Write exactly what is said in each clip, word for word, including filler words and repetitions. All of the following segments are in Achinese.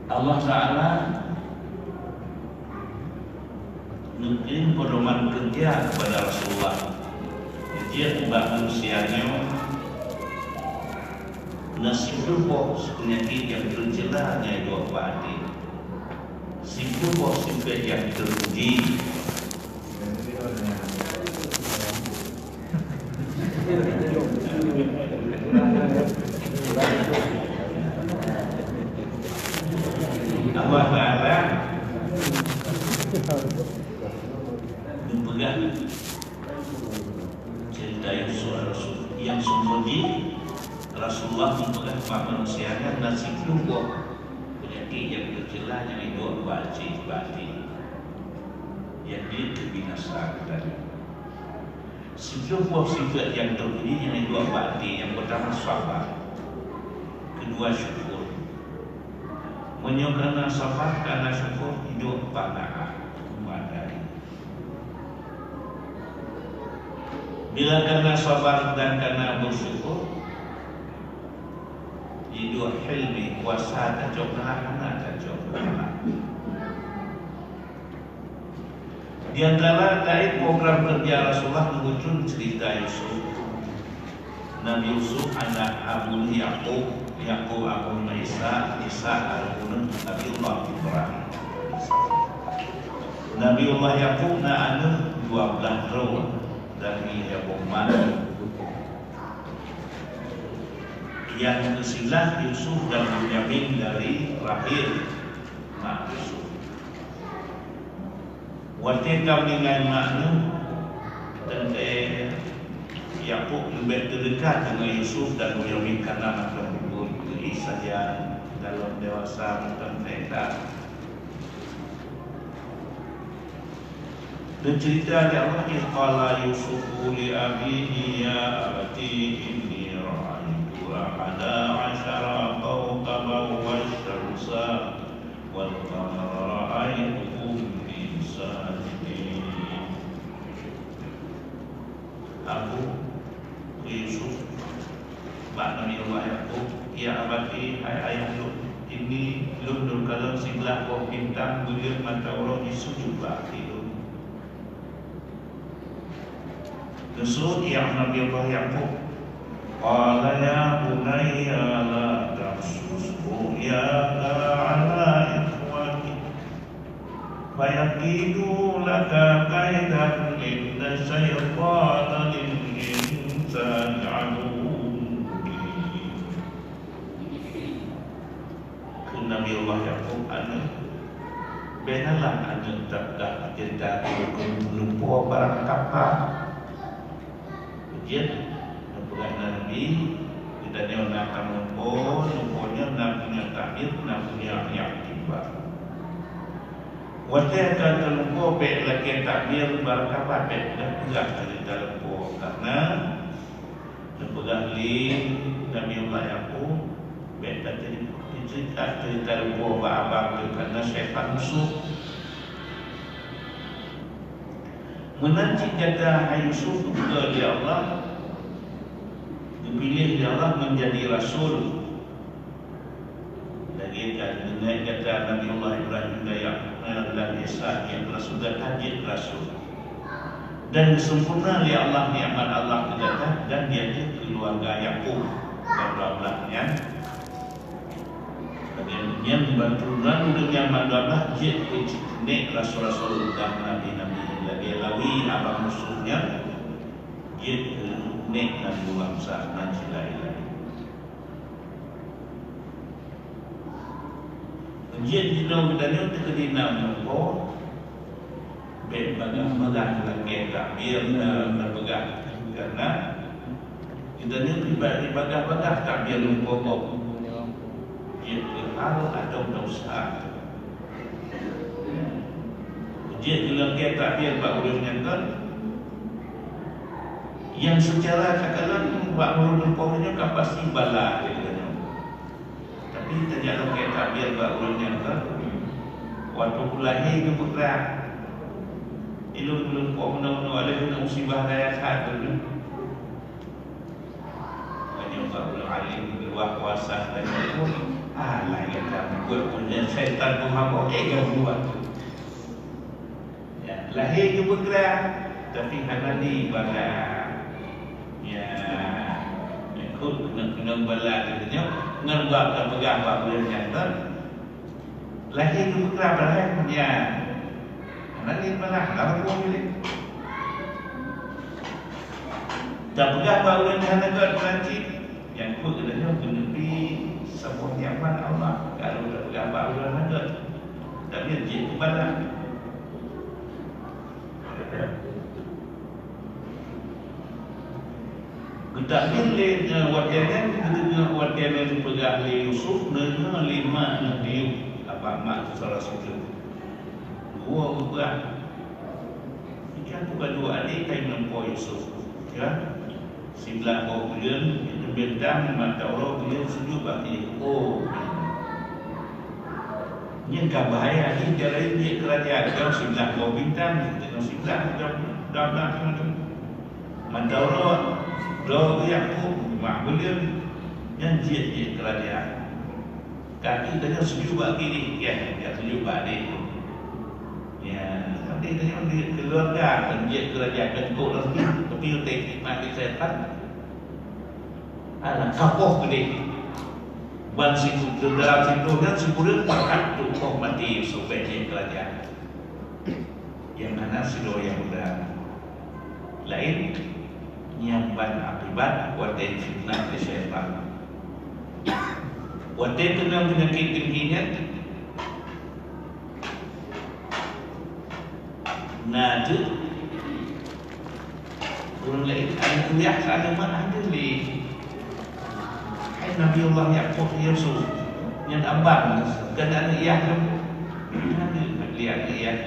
Allah Taala neukirém peudoman keureuja keupada Rasulullah. Jeuet bak manusia nyoe na siplôh boh peunyakét nyang teucela nyang duek bak até. Siplôh boh sifeuet nyang teupuji. Allah Taala geupeugah cerita Yusuf Rasul nyang seumbunyi, Rasulullah geupeugah bak manusia nyan na siplôh boh peunyakét nyang teucela nyang iduek bak até, bak até. Nyang jeuet keu binasa geutanyoe. Siplôh boh sifeuet nyang teupuji nyang iduek bak até, nyang peurtama sabar, keudua syukur. Meunyoe kana sabar, kana syukur, iduek qanaah, meudari. Bila kana sabar dan kana beusyukur, iduek hilmi, kuasa tacok galak, hana tacok galak. Di antara laén program keureuja Rasulullah meuucun cerita Yusuf. Nabi Yusuf aneuk Abu Yakub, Yakub Abu Isa, Isa aneuk Nabiullah Ibrahim. Nabiullah Yakub na aneuk dua blaih droe dari Yakob. Nyang keusilah Yusuf dan Bunyamin dari Rahil, mak Yusuf. Watée ka meuninggai mak neuh, teuntée Yakub leubeh teudekat deungon Yusuf dan Bunyamin, kana mantong buet geuék sajan, dalam dewasa mantong teuka. Geuceurita lé Allah, "Idh qala Yusufu li abihi ya abati inni ra'aitu ahada asyara kawkaban wasyamsa wal qamara ra'aituhum li sajidin." Abu Yusuf bak Nabi Allah Yakub, "Ya abati, hai ayah lôn, inni lôn neukalon siblaih boh bintang buleuen mata uroe jisujut bak até lôn." Neusujut Nabi Allah Yakub. Qala ya bunayya la taqsus ru'yaka ala ikhwatik. Fayakidu laka kaidan inna syaitana lil insani aduwwun mubin. Kheun Nabi Allah Yakub aneuk, "Bèk na lam aneuk tapeugah ceurita keu lumpoe barang kapa." Jeuet neupeugah Nabi, geutanyoe na tameupo, lumpoe nyoe na punya takbir, na punya nyang tiba. Watèe ka teulumpoe bèk lakèe takbir, barangkapat bèk tapeugah ceurita lumpoe, karena neupeugah lé Nabi Allah Yakub, bèk taceurita ceurita lumpoe bak abang teuh, karena syaitan musoh. Meunan cit gata, hai Yusuf, geupeugah lé Allah, geupiléh lé Allah meunjadi rasul. Lagèe ka geuneuk gata Nabi Allah Ibrahim dan Yakub, eh, dan Ishak, nyang rasul, gata jeuet rasul. Dan geusempurna lé Allah nikmat Allah keu gata dan di ateueh keuluwarga Yakub dan dua blaih nyan. Lagèe nyan bantuan ureueng nyang mandum jeuet keu nek rasul-rasul dan nabi-nabi, lagèe Lawi abang musoh nyan jeuet keu nek Nabi Musa nan silai-ilai. Jeuet jinoe geutanyoe teukeudi na meunyoe Bèk bagah-bagah lakèe takbir, eh, tapeugah. Karena geutanyoe ibadah bagah-bagah takbir lumpoe gob. Jeuet keu hal atau desya. Jeuet keu lakèe takbir bak ureueng nyan kon. Nyang seucara takalon bak ureueng lumpoe nyoe ka pasti bala lé geutanyoe. Tapi tanyoe lakèe takbir bak ureueng nyan ka, watèe ulôn lahé geupeutrang. Ilôn lumpoe meunoe-meunoe, lheuh keunoe musibah raya that lôn. Tanyoe bak ureueng alim, Bah kuasa dan pun, ah, lain dah buat punya syaitan pun hamba, eh, ganggu waktu. Ya, lahé geupeugah, tapi hana di bala. Ya, ikut kena-kena bala geutanyoe, ngon bak tapeugah bak buleuen nyan, Lahé geupeugah barang nyan. Hana lé malah, hana rukon lé. Tapeugah bak ureueng nyang hana gét meunan cit, nyang keu geutanyoe geuneupi saboh nikmat Allah, karu tapeugah bak ureueng hana gét. Tapi jeuet keu bala. Geutaklim lé, eh, watèe nyan, geudeungoe watèe nyan geupeugah lé Yusuf, deungoe lé mak ngon yub, apa mak tu salah satu. Geuwoe geupeugah, "Ika kuba dua adék kai meunan Po Yusuf, ya? Siblah boh buleuen, bintang, mantong uroe buleuen sujut bak kiri." Oh. Nyan ka bahaya jih, cara jih keurajeuen, siblah boh bintang, siblah dam, dam, dam, dam. Mantong uroe, droe geuh Yakub, mak buleuen, nyan jeuet-jeuet keurajeuen. Kaki tanyoe sujut bak kiri, ya, ya sujut bak adék. Ya, tapi tanyoe di keuluwarga, jeuet keurajeuen, kan kok lom, tapi utek nikmat di setan. Alah, kapoh keudeh. Ban siku-, dalam situ nyan sikureueng pakat tukoh maté, sobek jeuet keurajeuen. Nyang hana sidroe nyang muda. Laén, nyan ban akibat watèe fitnah lé syaitan. Watèe keunong peunyakét dengki nyan, na teuk ureueng laén, aneuk yah, aneuk mak, aneuk lé. Hai Nabiullah Yakub, Yusuf, nyan abang, kon aneuk yah lom. Aneuk lé, aneuk yah.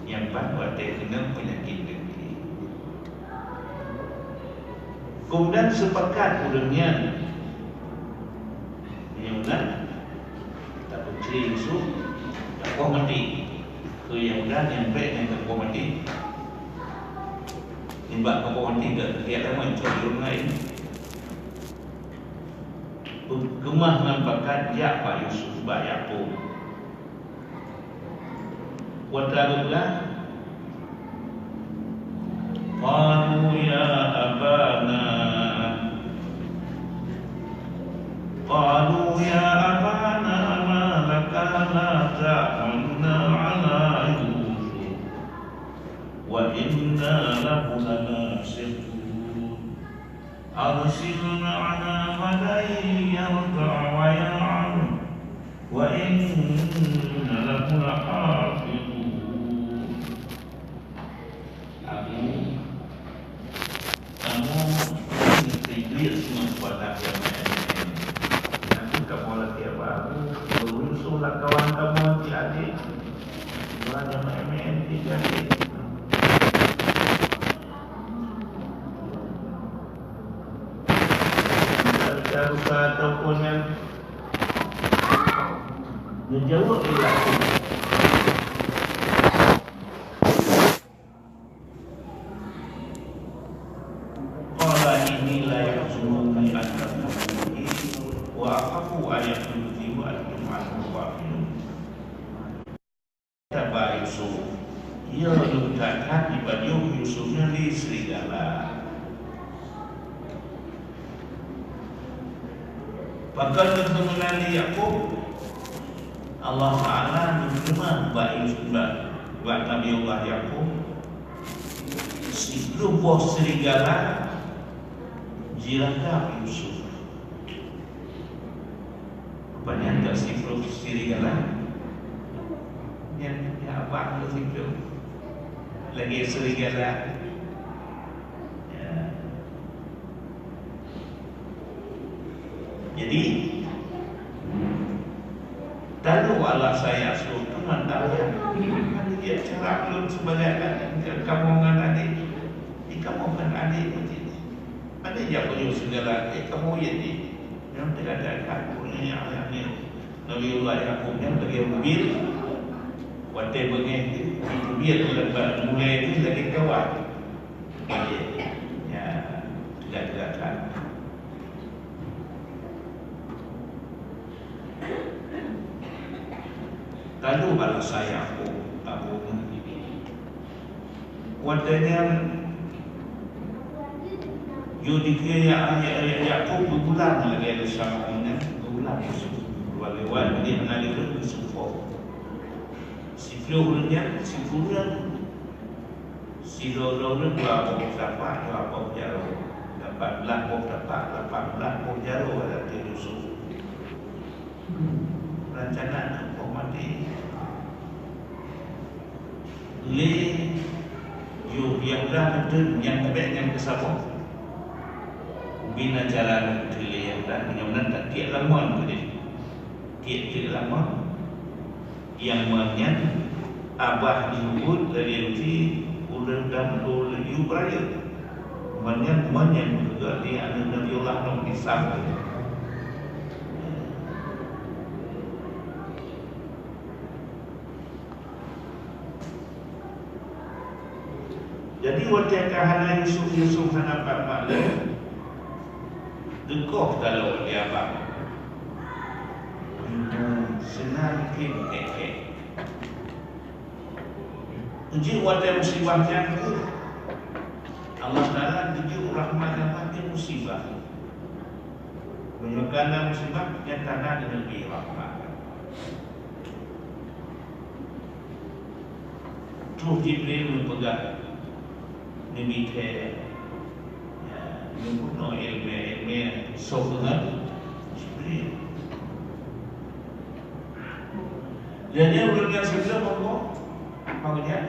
Nyang ban watèe keunong peunyakét dengki. Keumudian seupakat ureueng nyan, nyang na tapeucre Yusuf, tapoh maté. Keu nyang na nyang bèk nyang tapoh maté. Nibak tapoh maté gak tiep lama cok ureueng laén. Keumah ngon pakat jak bak Yusuf, bak Yakub. Watèe geupeugah, "Qalu ya abana, qalu ya abana ma laka la ta'manna ala Yusuf wa inna lahu lanasihun." Arsil ma'ana ghadan yarta' wa yal'ab, wa inna lahu lahafizun. Aku, kamoe meusti jeuet ngon peubuatan nyang laén. Nyan kamoe lakèe bak aku, beureusoh lam kawan kamoe até-até. Dua nyang laén até-até. Taruka ataupun nyan neujaweueb lé Yakub. Qala inni la yahzununi an tadhhabu bihi wa akhafu an yahdhuruni wa antum anhu ghafilun. Kata Yusuf, ya lôn that-that jipajoh Yusuf nyan lé serigala. Pakon geuteumeuna lé Yakub, Allah Taala geuteumeuna bak Yusuf, bak, bak Nabiullah Yakub, siplôh boh serigala jiragab Yusuf. Rupanya tak siplôh serigala. Nyan, nyan abang tu siplôh. Lagèe serigala. Ya. Jadi, talu Allah sayang seutu mantap ya. Dia cara lôn sebagai anak, kamoe ngon adék. Di kamoe ngon adék macam ni. Ada jak peunyoe segala, eh, kamoe ya ni. Nyang teuka-teuka, punya yang, yang ni. Nabiullah Yakub nyan lagèe ubit, watèe beungèh teuh, ubit lam mulai teuh lagèe kawan. Ya, teuka-teuka. Lalu balosan Yakub, Abu Muhammad. Watèe nyan, yue dikeue Ya-, Ya-, Ya-, Yakub geugulam lagèe Yusuf nyan, geugulam Yusuf. Lewat-lewat, jadi hana lé ureueng geuseumpok. Siplôh ureueng nyan, siplôh ureueng. Sidroe-droe ureueng dua boh tapak, dua boh jaroe. Lapan blaih boh tapak, lapan blaih boh jaroe, kata Yusuf. Rencana keu poh maté. Lé yôh Yahuda meuteun nyang leubeh nyang keusaboh. Ubé na cara neuteun lé Yahuda, meunyoe meunan ka tiek lam mon keudeh. Tiek-tiek lam mon. Nyang mon nyan abah jeuet lagèe ureueng dam lôn laju beurayeuk. Mon nyan mon nyang geupeugah lé aneuk Nabiullah Nuh, Isa. Jadi, watèe ka hana Yusuf, Yusuf hana pat-pat lé, geukoh taloe lé abah. Seunang keu ék-ék. Jeuet watèe musibah nyan kheueh, Allah Taala geujok rahmat-rahmat ngon musibah. Meunyoe ka na musibah, nyan ka na geuneubi rahmat. Troh Jibril neupeugah, neubi thèe, ya, neubunoe ileumèe, ileumèe soe keunan? Jibril. Jadi, ureueng nyang sibeulom Allah, apa geujak?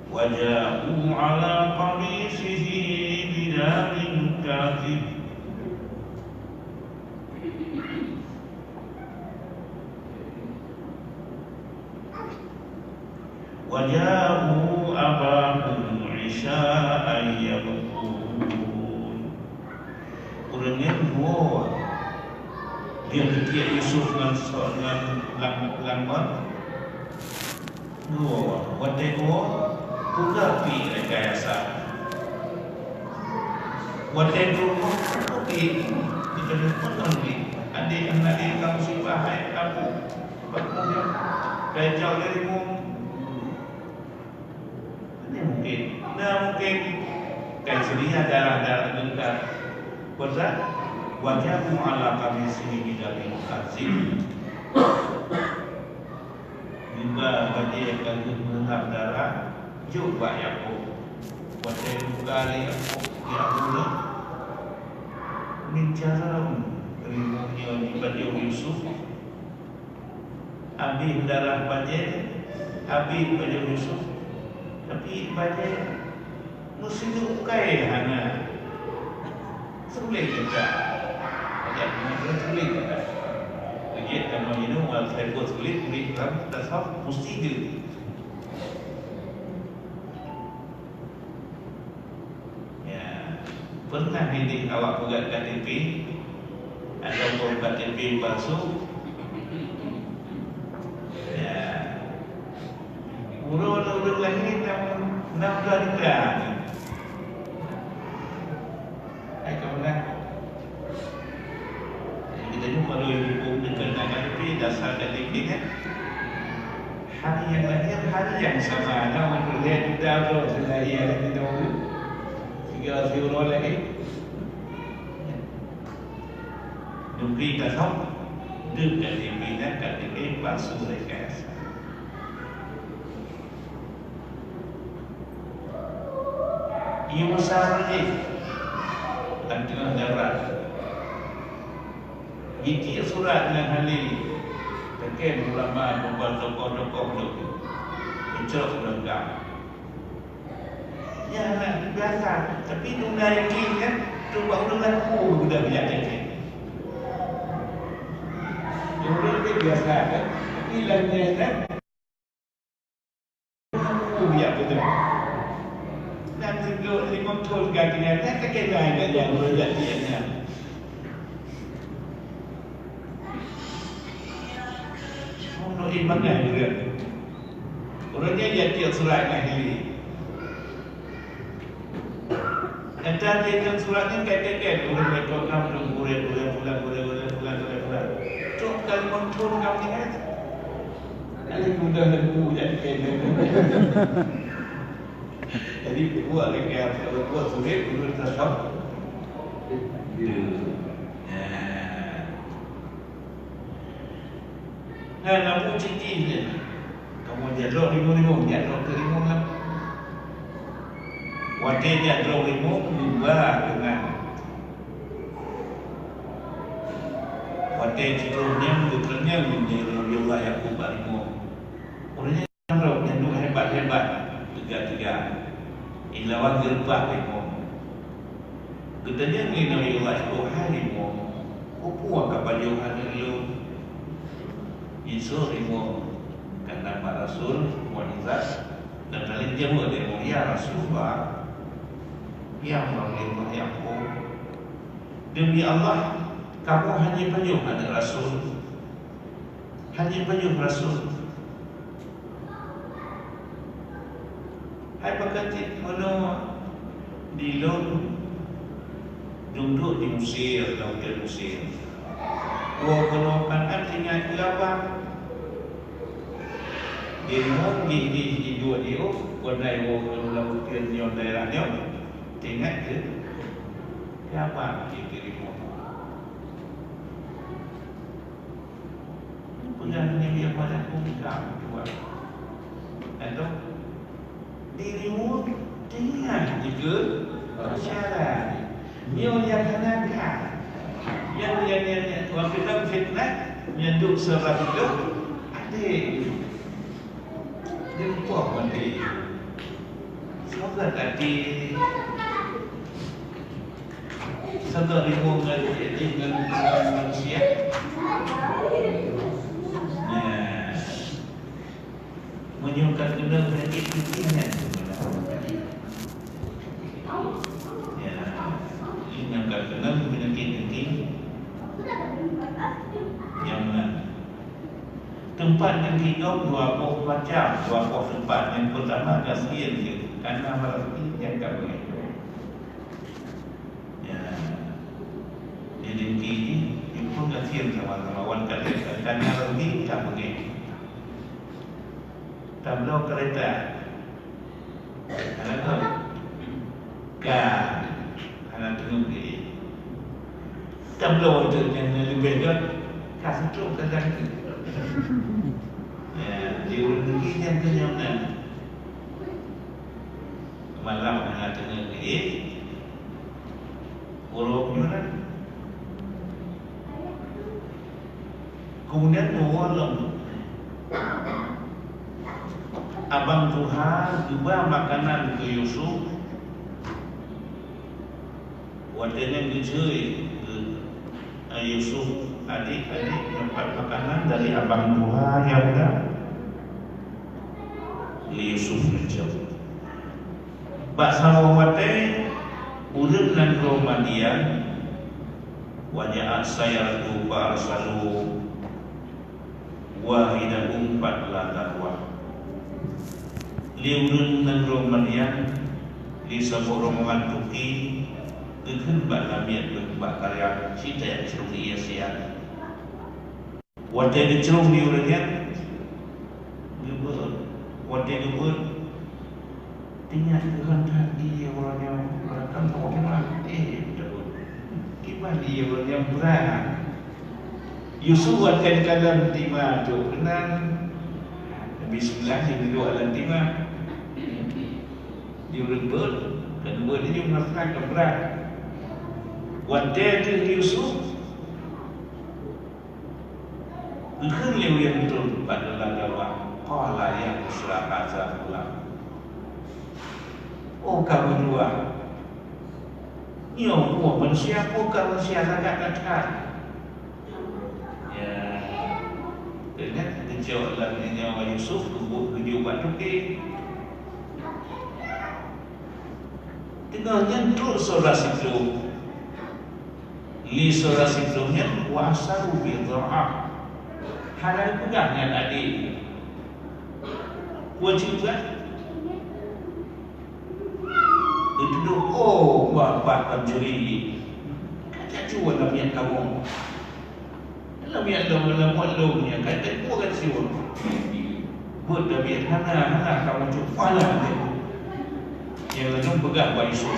Wa ja'u ala qamisihi bidamin kadhib. Wa ja'u abahum isya'an yabkun. Ureueng nyan geuwoe, dia geutiek Yusuf ngon so-, ngon lam, lam got. Geuwoe, watèe geuwoe, peugah pih rekayasa. Watèe geuwoe, peugah pih, ditelepon ngon pih. Adék, hana adék ka musibah, hai kamoe. Bak kamoe, kai jauh dari kamoe. Hana mungkin. Hana mungkin. Kai seudeh darah-darah geukak. Peue sa? Wa ja'u ala qamisihi bidamin kadhib. Geuba bajèe ka geuh meureuhab darah, jok bak Yakub. Watèe geuba lé Yakub, Yakub lom, meucarông rimueng nyoe jipajoh Yusuf. Abéh darah bajèe, abéh bajèe Yusuf, tapi bajèe meusiduek ukai hana. Sulet gata. Bajèe meusiduek sulet gata. Bajèe kamoe inong wal saipôt sulet, murit lam tasawuf musti deuh. Ya, pernah idéh awak peugah K T P ataupun K T P palsu? Ya. Uroe ureueng lahé enam, enam belas juta. Hai, ka pernah? Jadi, kita jumpa dua ribu dua puluh, kita nak K T P, dasar K T P kan? Hari yang lahir, hari yang sama. Nama tu? Dia kita tu, lahir hari kita tu. Tiga hari orang lagi. Dubri tasawuf, deuh K T P nyan K T P palsu rekayasa. Ié meusaboh jih lam teungoh darurat. Jitiek surat ngon hali, teuken ulama, tokoh-tokoh, tokoh lôn, geucok lam gam. Nyan hana biasa, tapi tunda yakin kan, cuba ureueng laku geudah bijak yakin. Ureueng ni biasa kan, tapi laén nyan kan, laku bijak beutôi. Dan sidroe limong thon ka keunyan, kan tak kira dah nyan ureueng jak tiep nyan. Ureueng iman nyan ureueng. Ureueng nyan jak tiep surat ngon hili. Entar dia dalam surat ni kata-kata ureueng rekod nam tu, ureueng, ureueng, pulan, ureueng, ureueng, pulan, ureueng, pulan. Tu kali mantun kau ni kan. Dah lembu jadi kena. Jadi buat lagi, buat sulit dulu terasa. Nah, nah, lampu citi je. Kamu jadok lima-lima, jadok ke lima lah. Watèe jadok lima, berubah dengan watèe jadok nyang geukeureunyang lé Nabiullah Yakub bak lima. Ureueng nyan rot nyang duek hebat-hebat, teuga-teuga. Ilawan geureupah lé lima. Geutanyong lé Nabiullah Yakub, "Hai lima, peue ka pajoh aneuk lôn?" Jinseuh lima, karena bak rasul mukjizat, dan laén jaweueb lé lima, "Ya Rasulullah, ya Rasulullah, ya Yakub, demi Allah, kamoe hana pajoh aneuk rasul." Hana pajoh rasul. Hai pakon cit meunoe di lôn duek di Mesir, lam uteuen Mesir. Woe keunoe Kanaan tinggai keu apa? Di lôn jih jih jiduek di ôk, keuhai woe keunoe lam uteuen nyoe daerah nyoe tinggai keu, keu apa? Jih keu rimong. Peugah nyan dia pada peugah tuan. Atau dirimu tinggal di ke syarat. Nyoe nyang hana ka. Nyang, nyang, nyang, nyang, waktu dalam fitnah, nyang duk seurah itu, ada. Dia lupa mati. Semoga tadi Saga limong ngon, ngon, ngon manusia. Nah, meunyoe ka keunong peunyakét kritis nyan, ya, meunyoe ka keunong peunyakét kritis, nyang meunan. Teumpat nyang hidong dua boh macam, dua boh teumpat. Nyang peutama gasien jeuet, kana meureuti nyang ka beungéh. Ya. Jadi, di, di, di pun gasien sama-sama wan ka, kana meureuti ka beungéh. Tabloe keureta. Hana kon. Ka. Hana teungeut lé. Tabloe teuk nyang leubeh dot. Ka seutrok ka sakét. Ya, di ureueng nyan keu nyoe nan. Malam hana teungeut lé. Uroe nyoe nan. Kemudian, meuwoe lom, abang tuha geuba makanan keu Yusuf. Watèe nyan geucue keu, eh, Yusuf, "Adik, adik, dapat makanan dari abang tuha, ya udah." Lé Yusuf geucok. Bak saboh watèe, ureueng nanggroe Madian, "Wa ja'at sayyaratuhum fa arsalu waridahum fa'adla dahwah." Lé ureueng nanggroe Madian, lé saboh rombongan toke geukheun bak namiet bak karya, "Ci tajak crông ie siat." Watèe geucrông di ureueng nyan, geubeuet. Watèe geubeuet, teuingat keuhan that ie ureueng nyan, barangkapeue teuma, eh, kiban ie ureueng nyan brat. Yusuf watèe geukalon tima tu keunan, bismillah, geudong lam tima. Di ureueng beuet, ka geubeuet laju, masa ka brat. Watèe deuh Yusuf, geukheun lé ureueng nyan, "Fa'adla dahwah, qala ya Misra hadza ghulam." Oh, ka meutuah. Nyoe peue manusia, peue ka manusia lagak that-that. Ya. Teuingat geucok lam nyawa Yusuf, geubuet geujok bak toke. Teungoh nyan trok saudara sidroe. Lé saudara sidroe nyan, "Wa asarru bidha'ah." Hana geupeugah nyan adé. Peue cit peugah? Geutudôh, "Oh, bah, bah pancuri. Ka tacue lam miet kamoe." Lam miet lôn, lam miet lôn nyan, ka tacue ka siuroe. Buet David hana, hana kamoe cuba lah. Nyang laén peugah bak Yusuf,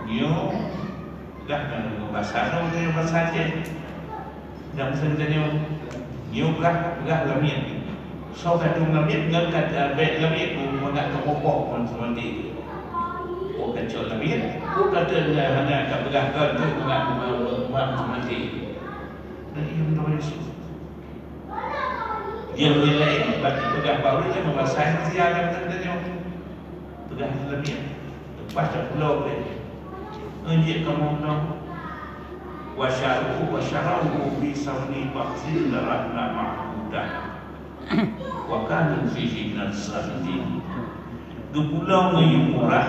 nyoe peugah ngon basa, ngon basa Aceh. Dan masa geutanyoe, nyoe peugah, peugah lamiet. Soe ka tueng lamiet, ngon ka, eh, bèk lamiet, mangat kamoe poh ngon seumati. Oh, ka cok lamiet, oh, ka teu hana, ka peugah kon, mangat, mangat seumati. Dan iya meunan Yusuf. Dia meunilai, bak peugah bak ureueng nyang meubasa Rusia lam teuntèe nyoe. Peugah leumiek. Leupah that pulo ulèe. Ngon jeuet kamoe nong. Wa syaru, wa syarahu bi samni bakhsin darahma ma'dudah. Wa kanu fihi minaz zahidin. Geupulo ngon yue murah.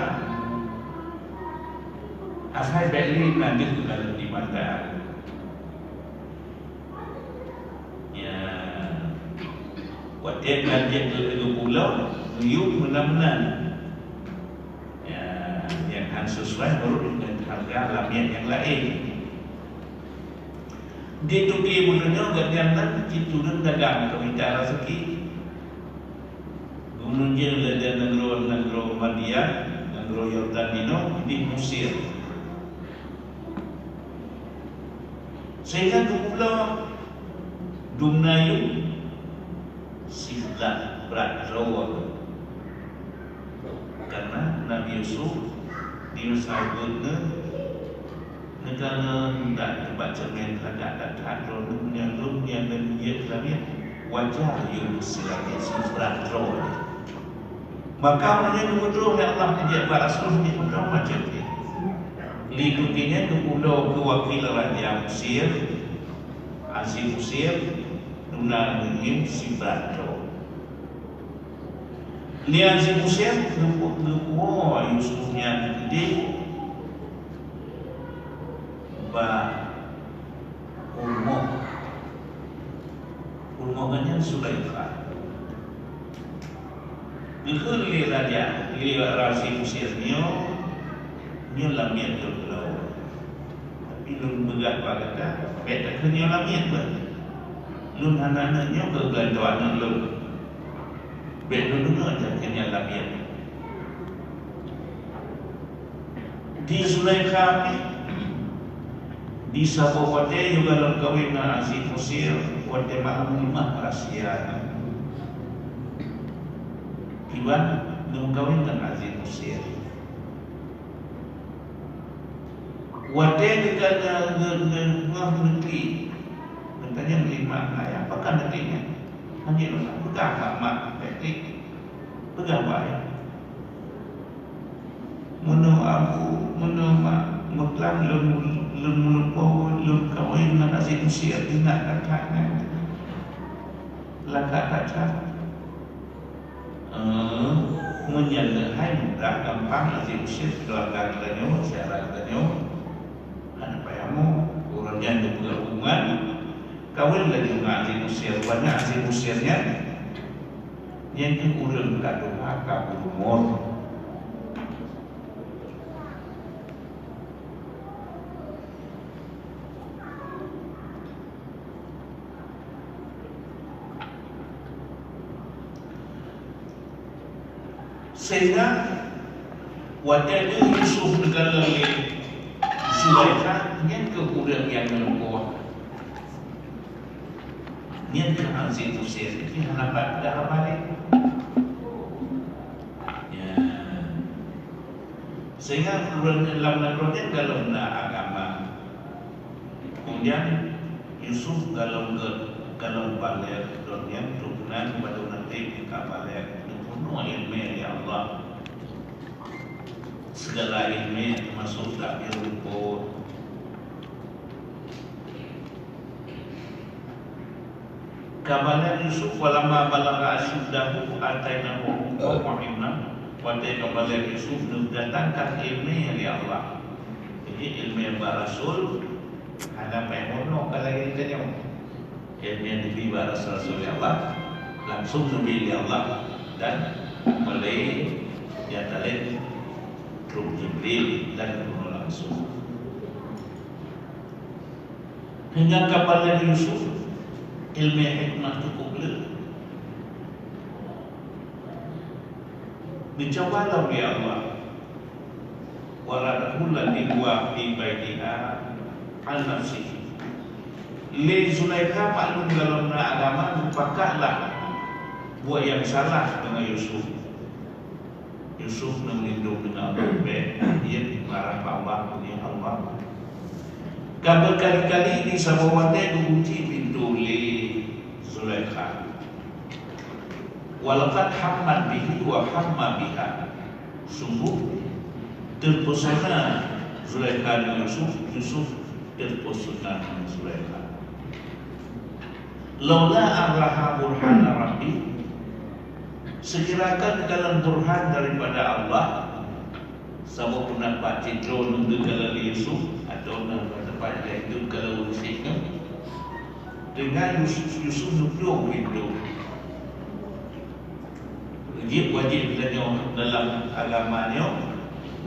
Asai bèk lé na deuh lam di mata. Ya. Watèe ka jeuet keu geupulo, geuyue meunan-meunan. Ya, nyang han sesuai meunurot ngon hareuga lamiet nyang laén. Di teungku buleuen nyoe gobnyan nan jituleueng dagang keu mita raseuki. Geumeunyoe lé nanggroe-nanggroe Madian, nanggroe Yordan jinoe, di Mesir. Sehingga geupulo dumna yum siblah brat droe. Karena Nabi Yusuf di masa buet nyoe, neukalon that teumpat ceumén lagak that-that droeneuh meunyoe lôn nyang lôn jeuet keu lamiet, wajar yum siblah brat droe. Maka meunyoe geutuléh lé Allah keu jeuet bak rasui, geupeudong macam nyan. Lé geutanyoe geupulo keu wakil raja Mesir, Aziz Mesir, dumna geuh siblah droe. Lé Aziz Mesir geupu-, geupuwoe Yusuf nyan keudéh bak rumoh, rumoh nyan Zulaikha. Geukheun lé raja, lé Aziz Mesir nyoe, nyoe lamiet lôn pulo. Tapi lôn peugah bak gata, bèk takheun nyoe lamiet beuh. Lôn hana neuk nyoe keu geutanyoe aneuk lôn. Bèk lôn deungö takheun nyan lamiet. Di Zulaikha pih, di saboh watèe yue galom kawen ngon Aziz Mesir, watèe malam limah rahsia nyan. Kiban neumeukawen ngon Aziz Mesir. Watèe geutanyoe ngon neukli, geutanyoe ngon mak ayah, pakon neukli nyan? Hana lôn peugah bak mak, bèk klik. Peugah bak ayah. Meunoe abu, meunoe mak, meuklam lôn, lôn meulumpoe, lôn kawen ngon Aziz Mesir, ingat that-that nyan. Lagak that-that. Eh, meunyan leuhai mudah gampang Aziz Mesir keuluwarga geutanyoe, syedara geutanyoe. Hana payah mo, ureueng nyan geupeugah hubungan, kawen laju ngon Aziz Mesir, banyak Aziz Mesir nyan. Nyan keuh ureueng ka tuha ka beurumor. Sehingga watèe deuh Yusuf neukalon lé Zulaikha, nyan keuh ureueng nyang neupoh. Nyan keuh Aziz Mesir, nyan hana pat dah haba lé. Ya. Sehingga ureueng lam nanggroe nyan galom na agama. Kemudian Yusuf galom gèt, galom balek, dan nyan turunan baru nanti ka balek, neupeugah ileumèe lé Allah. Segala ileumèe teumasuk takbir rumput. Ka balek Yusuf, walamma balagha asyuddahu atainahu hukman wa ilma. Watèe ka balek Yusuf, neudatangkan ileumèe lé Allah. Jadi ileumèe bak rasul hana payah meurunoe ka lagèe geutanyoe. Ileumèe neubi bak rasul-rasul lé Allah, langsung neubi lé Allah dan meulai nyang talét Ruh Jibril dan geurunoe langsung. Hingga ka balek Yusuf, ileumèe hikmah cukup le. Neucuba lom lé Allah. Wa raddahu allati huwa fi baitiha an nafsihi. Lé Zulaikha maklum golom na agama, mupakatlah buet nyang salah deungon Yusuf. Yusuf neulindong deungon Allah, bèk jeuet marah bak Allah, ya Allah. Ka beukali-kali di saboh watèe geukunci pintoe lé Zulaikha. Walaqad hammat bihi wa hamma biha. Sungguh teupesona Zulaikha ngon Yusuf, Yusuf teupesona ngon Zulaikha. Laula an ra'a burhana rabbi, seukira kon kalon burhan daripada Allah, saboh peundapat cit droe neugeukalon lé Yusuf, atawa na peundapat laén neugeukalon ureueng syiek nyoe, deungon Yusuf, Yusuf neuplueng pintoe. Jeuet wajéb tanyoe dalam agama nyoe,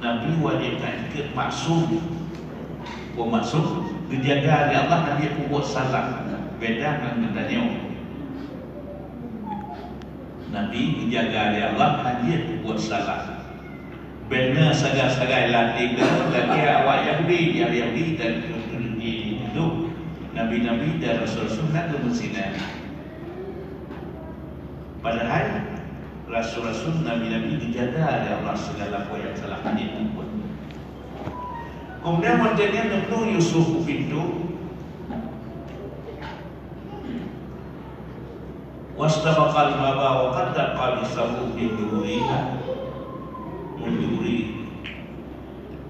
Nabi wajéb na ikot maksum. Peue maksum? Geujaga lé Allah hana jeuet peubuet salah, beda ngon geutanyoe. Nabi geujaga lé Allah hana jeuet peubuet salah. Bèk na sagai-sagai latih geutanyoe lagèe awak Yahudi, nyang Yahudi dan Yahudi itu nabi-nabi dan rasul-rasul na geumeusinan. Padahai rasul-rasul, nabi-nabi geujaga lé Allah sigala peue nyang salah hana jeuet peubuet. Keumudian watèe nyan neuplueng Yusuf u pintoe, wastabaqal baba wa qaddat qamisahu min duburiha, min duburi.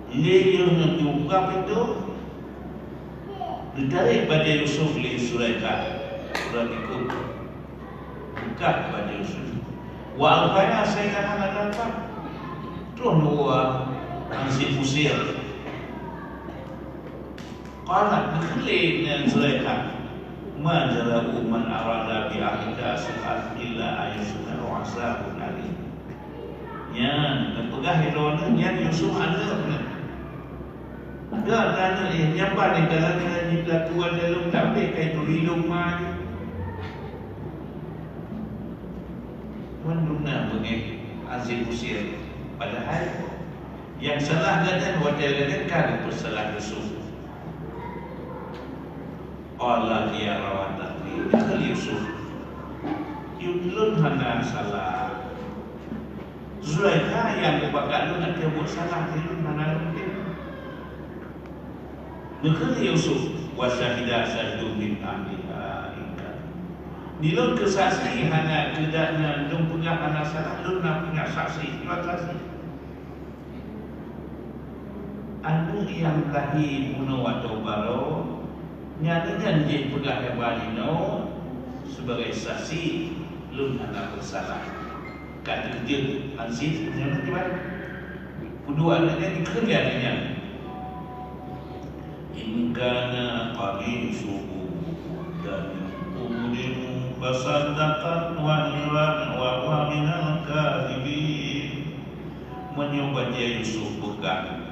Lé geuh ngon teubuka pintoe, geutarek bajèe Yusuf lé Zulaikha, uroe dikeue. Beukah bajèe Yusuf. Wa alqaiha sa'ilaha lada al-bahr. Troh neuwoe hansip Mesir. Qalat, geukheun lé Zulaikha, "Ma jaza'u man arada bi ahlika su'an illa an yusjana aw azabun alim." Nyan, neupeugah lé droeneuh nyan Yusuf aneuk nyan. Gata na, eh, nyang ban nyan, dalam nyan jipeulaku ata lôn, tapi kai turi lôn ma jih. Mandum na beungéh hansip Mesir. Padahai nyang salah gata, watèe gata ka geupeusalah Yusuf. Qala hiya rawadatni, kheun Yusuf, "Lôn hana salah. Zulaikha nyang meupakat lôn ateueh buet salah, lôn hana lôn tem." Neukheun Yusuf, "Wa syahida syahidun min ahliha in kana." Di lôn keu saksi hana keudak nyan lôn peugah hana salah, lôn na peugah saksi, dua saksi. Aneuk nyang lahé bunoe atau barô, nyan, nyan jih peugah lé bak jinoe sibagai saksi lôn hana peusalah. Ka teujeuet hansip nyan kiban. Peudua aneuk nyan dikheun lé aneuk nyan, "In kana qamisuhu qudda min qubulin fasaddaqat wa huwa, wa huwa minal kadhibin." Meunyoe bajèe Yusuf beukah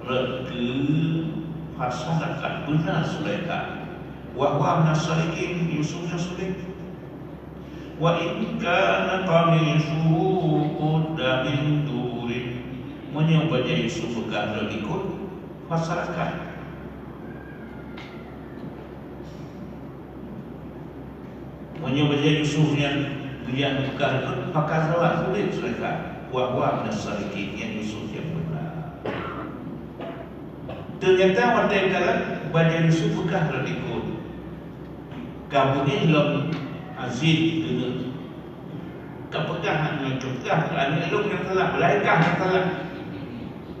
rot keu, fasaddaqat, beuna Zulaikha, wa huwa minas shadiqin, Yusuf nyan sulet. Wa in kana qamisuhu qudda min duburin, meunyoe bajèe Yusuf beukah rot dikeue, fasaddaqat. Meunyoe bajèe Yusuf nyan geujak beukah rot, fakadzabat, sulet Zulaikha, wa huwa minas shadiqin, nyan Yusuf nyang beuna. Teunyata watèe kalon bajèe Yusuf beukah rot dikeue, ka beungéh lom Aziz keuneuk, ka peugah ngon, ka peugah keu aneuk lôn nyang salah, beulai kah nyang salah.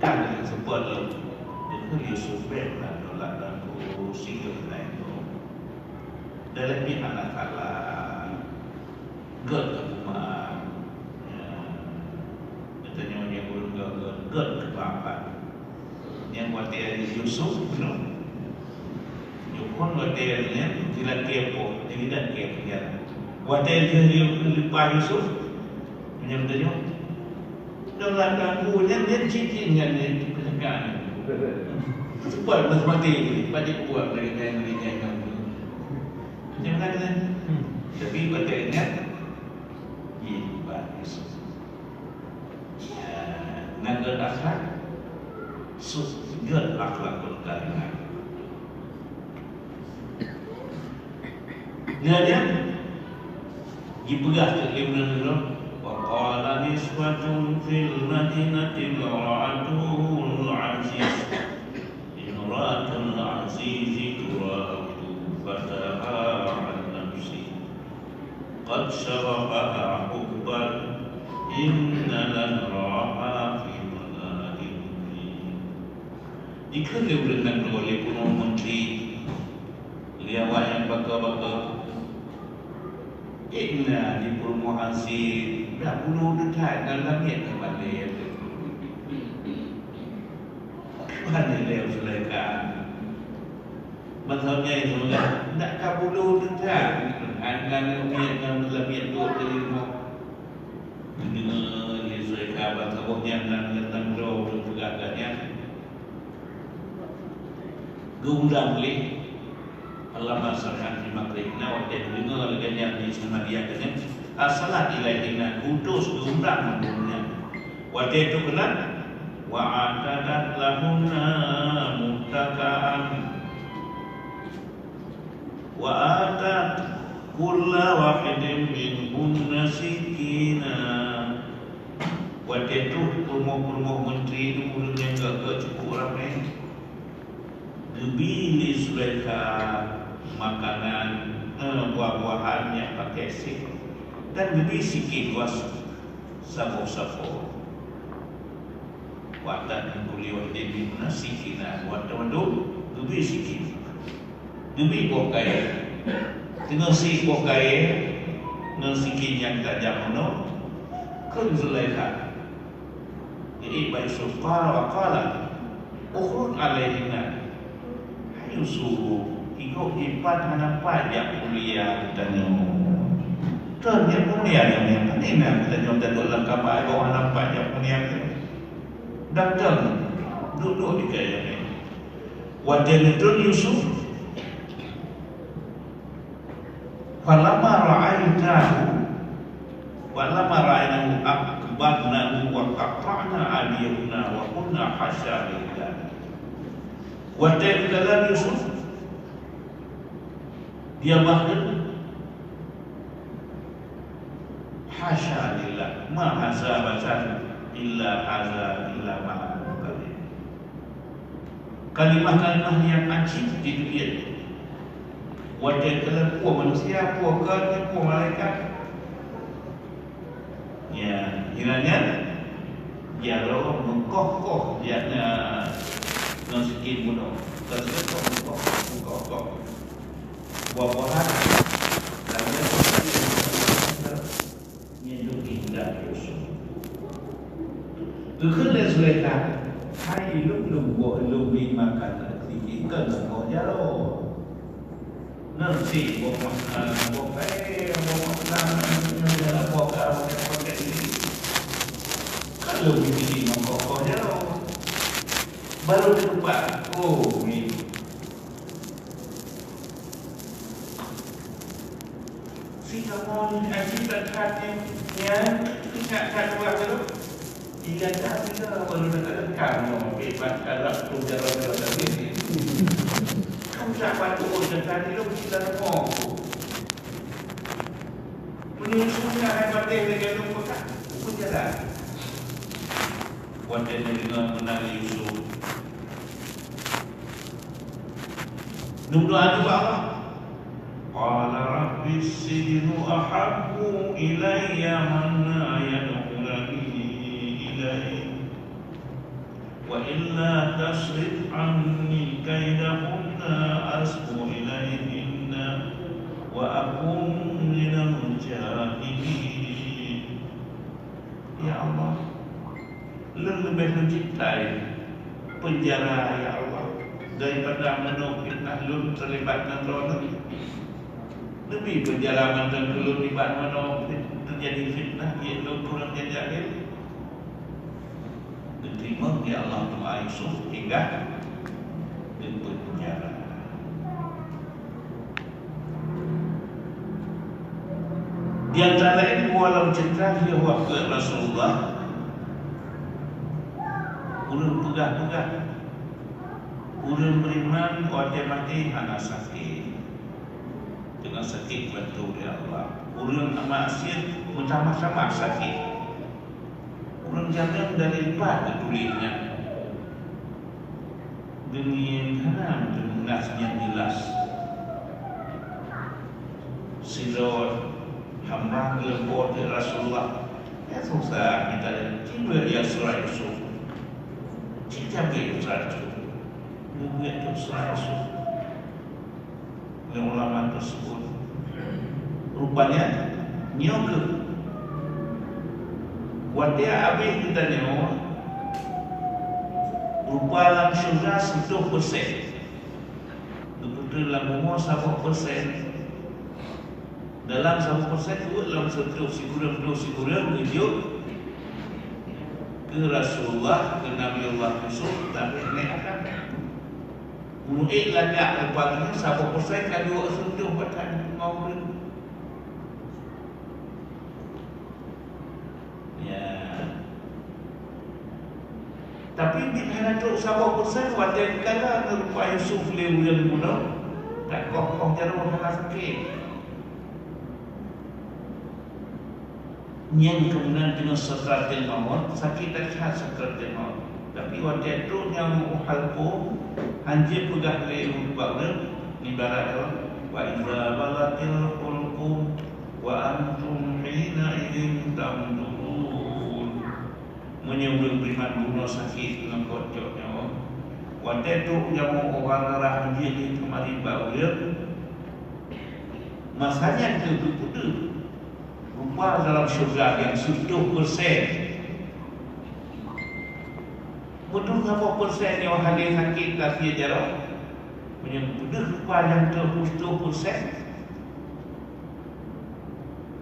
Kah nyang seupôt lôn. Dikheun Yusuf, "Bèk na nolak lam peue, singoh na nyoe." Dalem pih hana salah. Gèt keu bumoe. Ya. Geutanyoe nyang ureueng gèt, gèt keu bapak. Nyang watèe Yusuf, nyoe. Nyoe phon watèe nyan, jilakèe po, jilakèe penjara. Watèe lheueh leupah Yusuf, meunyoe geutanyoe, Dalam kampung nyan, nyan cit nyan, nyan peunyeugah nyan. Sebab meuh maté, pajoh buat lagèe nyan, lagèe nyan, nyan. Macam mana kan? Tapi pada ingat, iya, bagus. Akhlakul karimah. Nyan, nyan jipeugah teuk lé ureueng nyoe, "Wa qala nisbatun fil madinati imra'atul aziz, imra'atul azizi turawidu fataha an nafsi. Qad syaghafaha hubban inna lanaraha fi dhalalin mubin." Jikheun lé ureueng nyan lé peurumoh meuntri, lé awak nyang baka-baka, "Inna di peurumoh aziz, dak bunoe teutat ngon lamiet ngon balée." Ban lé Zulaikha. Ban lamiet ngon balée, dak ka bunoe teutat ngon lamiet ngon balée duek di rumoh. Geudeungoe lé Zulaikha ban saboh nyan, lam, lam droe ureueng peugah lagèe nyan. Geuundang lé, falamma sami'at bi makrihinna, watèe geudeungoe lagèe nyan di Samaria nyan, arsalat ilaihinna, geuutus, geuundang ngon nyan. Watèe teukeunang, wa a'tadat lahunna muttaqan. Wa atat kulla wahidin minhunna sikina. Watèe troh peurumoh-peurumoh meuntri nyan, ureueng nyang gèt-gèt cukup ramé, geubri lé Zulaikha makanan, eh, buah-buahan nyang paké séh, dan geubri sikin was saboh sapo. Wa atat min kulli wahidin minhunna sikina, watèe mandum geubri sikin. Geubri boh kayèe. Teungoh sie boh kayèe ngon sikin nyang tajam bunoe, kheun Zulaikha. Jadi, bak Yusuf, qala wa qala, "Ukhrij alaihinna." Hai Yusuf, igob ipat hana pat jak kuliah geutanyoe. Kon jak kuliah nyoe, pane na geutanyoe taduek lam kama, igob hana pat jak kuliah nyoe. Datang, duek-duek di kayèe nyoe. Watèe neutron Yusuf, falamma ra'ainahu, falamma ra'ainahu akbarnahu wa qatta'na aydiyahunna wa qulna hasya lillah. Watèe geukalon Yusuf, dia bahkan, "Hasya lillah, ma hadza basyaran illa hadza illa malakun karim." Kalimah-kalimah nyang ajib di dunia. Watèe keuleupue manusia, peue kon, peue malaikat. Ya, inan nyan, jaroe meukoh-koh jak na ngon sikin bunoe. Kon sikin meukoh-koh, meukoh-koh. Buah-buahan, dan nyan nyan lôn intat Yusuf. Geukheun lé Zulaikha, "Hai lôn, lôn buet lôn bri makan ngon sikin, kon ngon jaroe." Ngon sie boh makanan, boh kayèe, boh makanan, boh kayèe, boh kayèe. Ka lôn bri sikin meukoh-koh jaroe. Barô teupat, oh, mi. Sikamoe nyoe aji that-that nyoe, nyan, ingat that ureueng tu. Di gata bila baru nak rekam nyoe, bak Arab tu jalan-jalan tadi ni. Kamu tak patut oh, gata ni lom sila rumoh. Punya sunnah hai bateh lagi lom pekat, pun jalan. Wan dia dengar menari Yusuf. Nyoe meudoa lé Allah. Qala rabbis sijnu ahabbu ilayya mimma yad'unani ilaihi. Wa illa tasrif anni kaidahunna asbu ilaihinna wa akun minal jahilin. Ya Allah, lôn leubeh meucintai peunjara, ya Allah, daripada meunoe fitnah lôn teulibat ngon droeneuh. Neubi peunjara mantong keu lôn nibak meunoe fit-, teujadi fitnah, jeuet lôn keu ureueng nyang jahil. Geuteurimong, ya Allah, doa Yusuf hingga geupeunjara. Di antara laén dua lam ceurita lheueh wafeuet Rasulullah, ulôn peugah-peugah, Ureuëng beriman watée maté hana sakét, teungoh sakét bantu lé Allah. Ureuëng maksiet meutamah-tamah sakét. Ureuëng jameun dari pat geutuléh nyan. Deungon hana meuteumeunas nyang jeulaih. Sidroe hamba geuleumpah keu Rasulullah. Ya susah mita, tiba ya surah Yusuf. Cit jaga ya surah Yusuf. Geubeuet tu surah Yusuf. Lé ulama tersebut. Rupanya nyoe keuh watée habéh geutanyoe, rupa lam syeuruga seutoh persen. Geupeutreun lam bumoe saboh persen. Dalam saboh persen, uet lam seutoh sikureueng ploh sikureueng geujok keu Rasulullah, keu Nabiullah Yusuf, tapi nèk akan. Murit lagak leupah nyan saboh persen ka duek seutoh batang ngon ureuëng. Ya. Tapi bit hana trok saboh persen watée geukala ngon rupa Yusuf lé ureuëng bunoe, tak koh-koh jaroe hana sakét. Nyang keunan teungoh sakratul maut, sakét that sakratul maut. Tapi watée trok nyang u halqum, hanjeuet peugah lé bak ureuëng, ibarat lom, "Wa iza balaghatil hulqum wa antum hina idzin tanzurun." Meunyoe ureuëng beriman bunoe sakét ngon kocok nyoe, watée trok nyang u rara hanjeuet lé teumari bak ureuëng, masa nyan keuh geupeudeuh rupa dalam syeuruga nyang seutoh persen. Meudeuh saboh persen nyoe hana sakét tapi jaroe. Meunyoe geupeudeuh rupa nyang seutoh persen,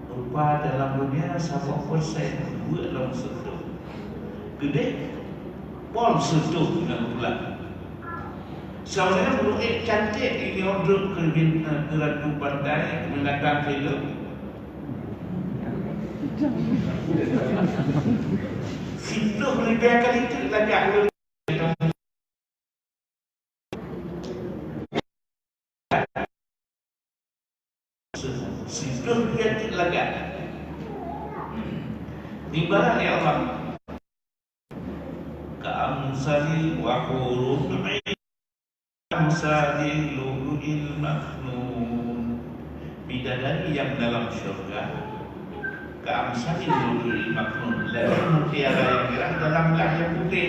rupa dalam dunia saboh persen buet lom seutoh. Keudeh pol seutoh nyang bulan. Sebenarnya murid cantik ini untuk keurbin, eh, keu ratu pantai, binatang hidup. Siplôh ribèe kali teuk lagak ureueng. Siplôh ribèe teuk lagak. Ibarat ya Allah. Ka amsali wa hurun 'ain, amsali lu'lu'il maknun. Bidadari nyang dalam syeuruga ka amsali lu'lu'il maknun, lagèe mutiara nyang mirah dalam glah nyang putéh.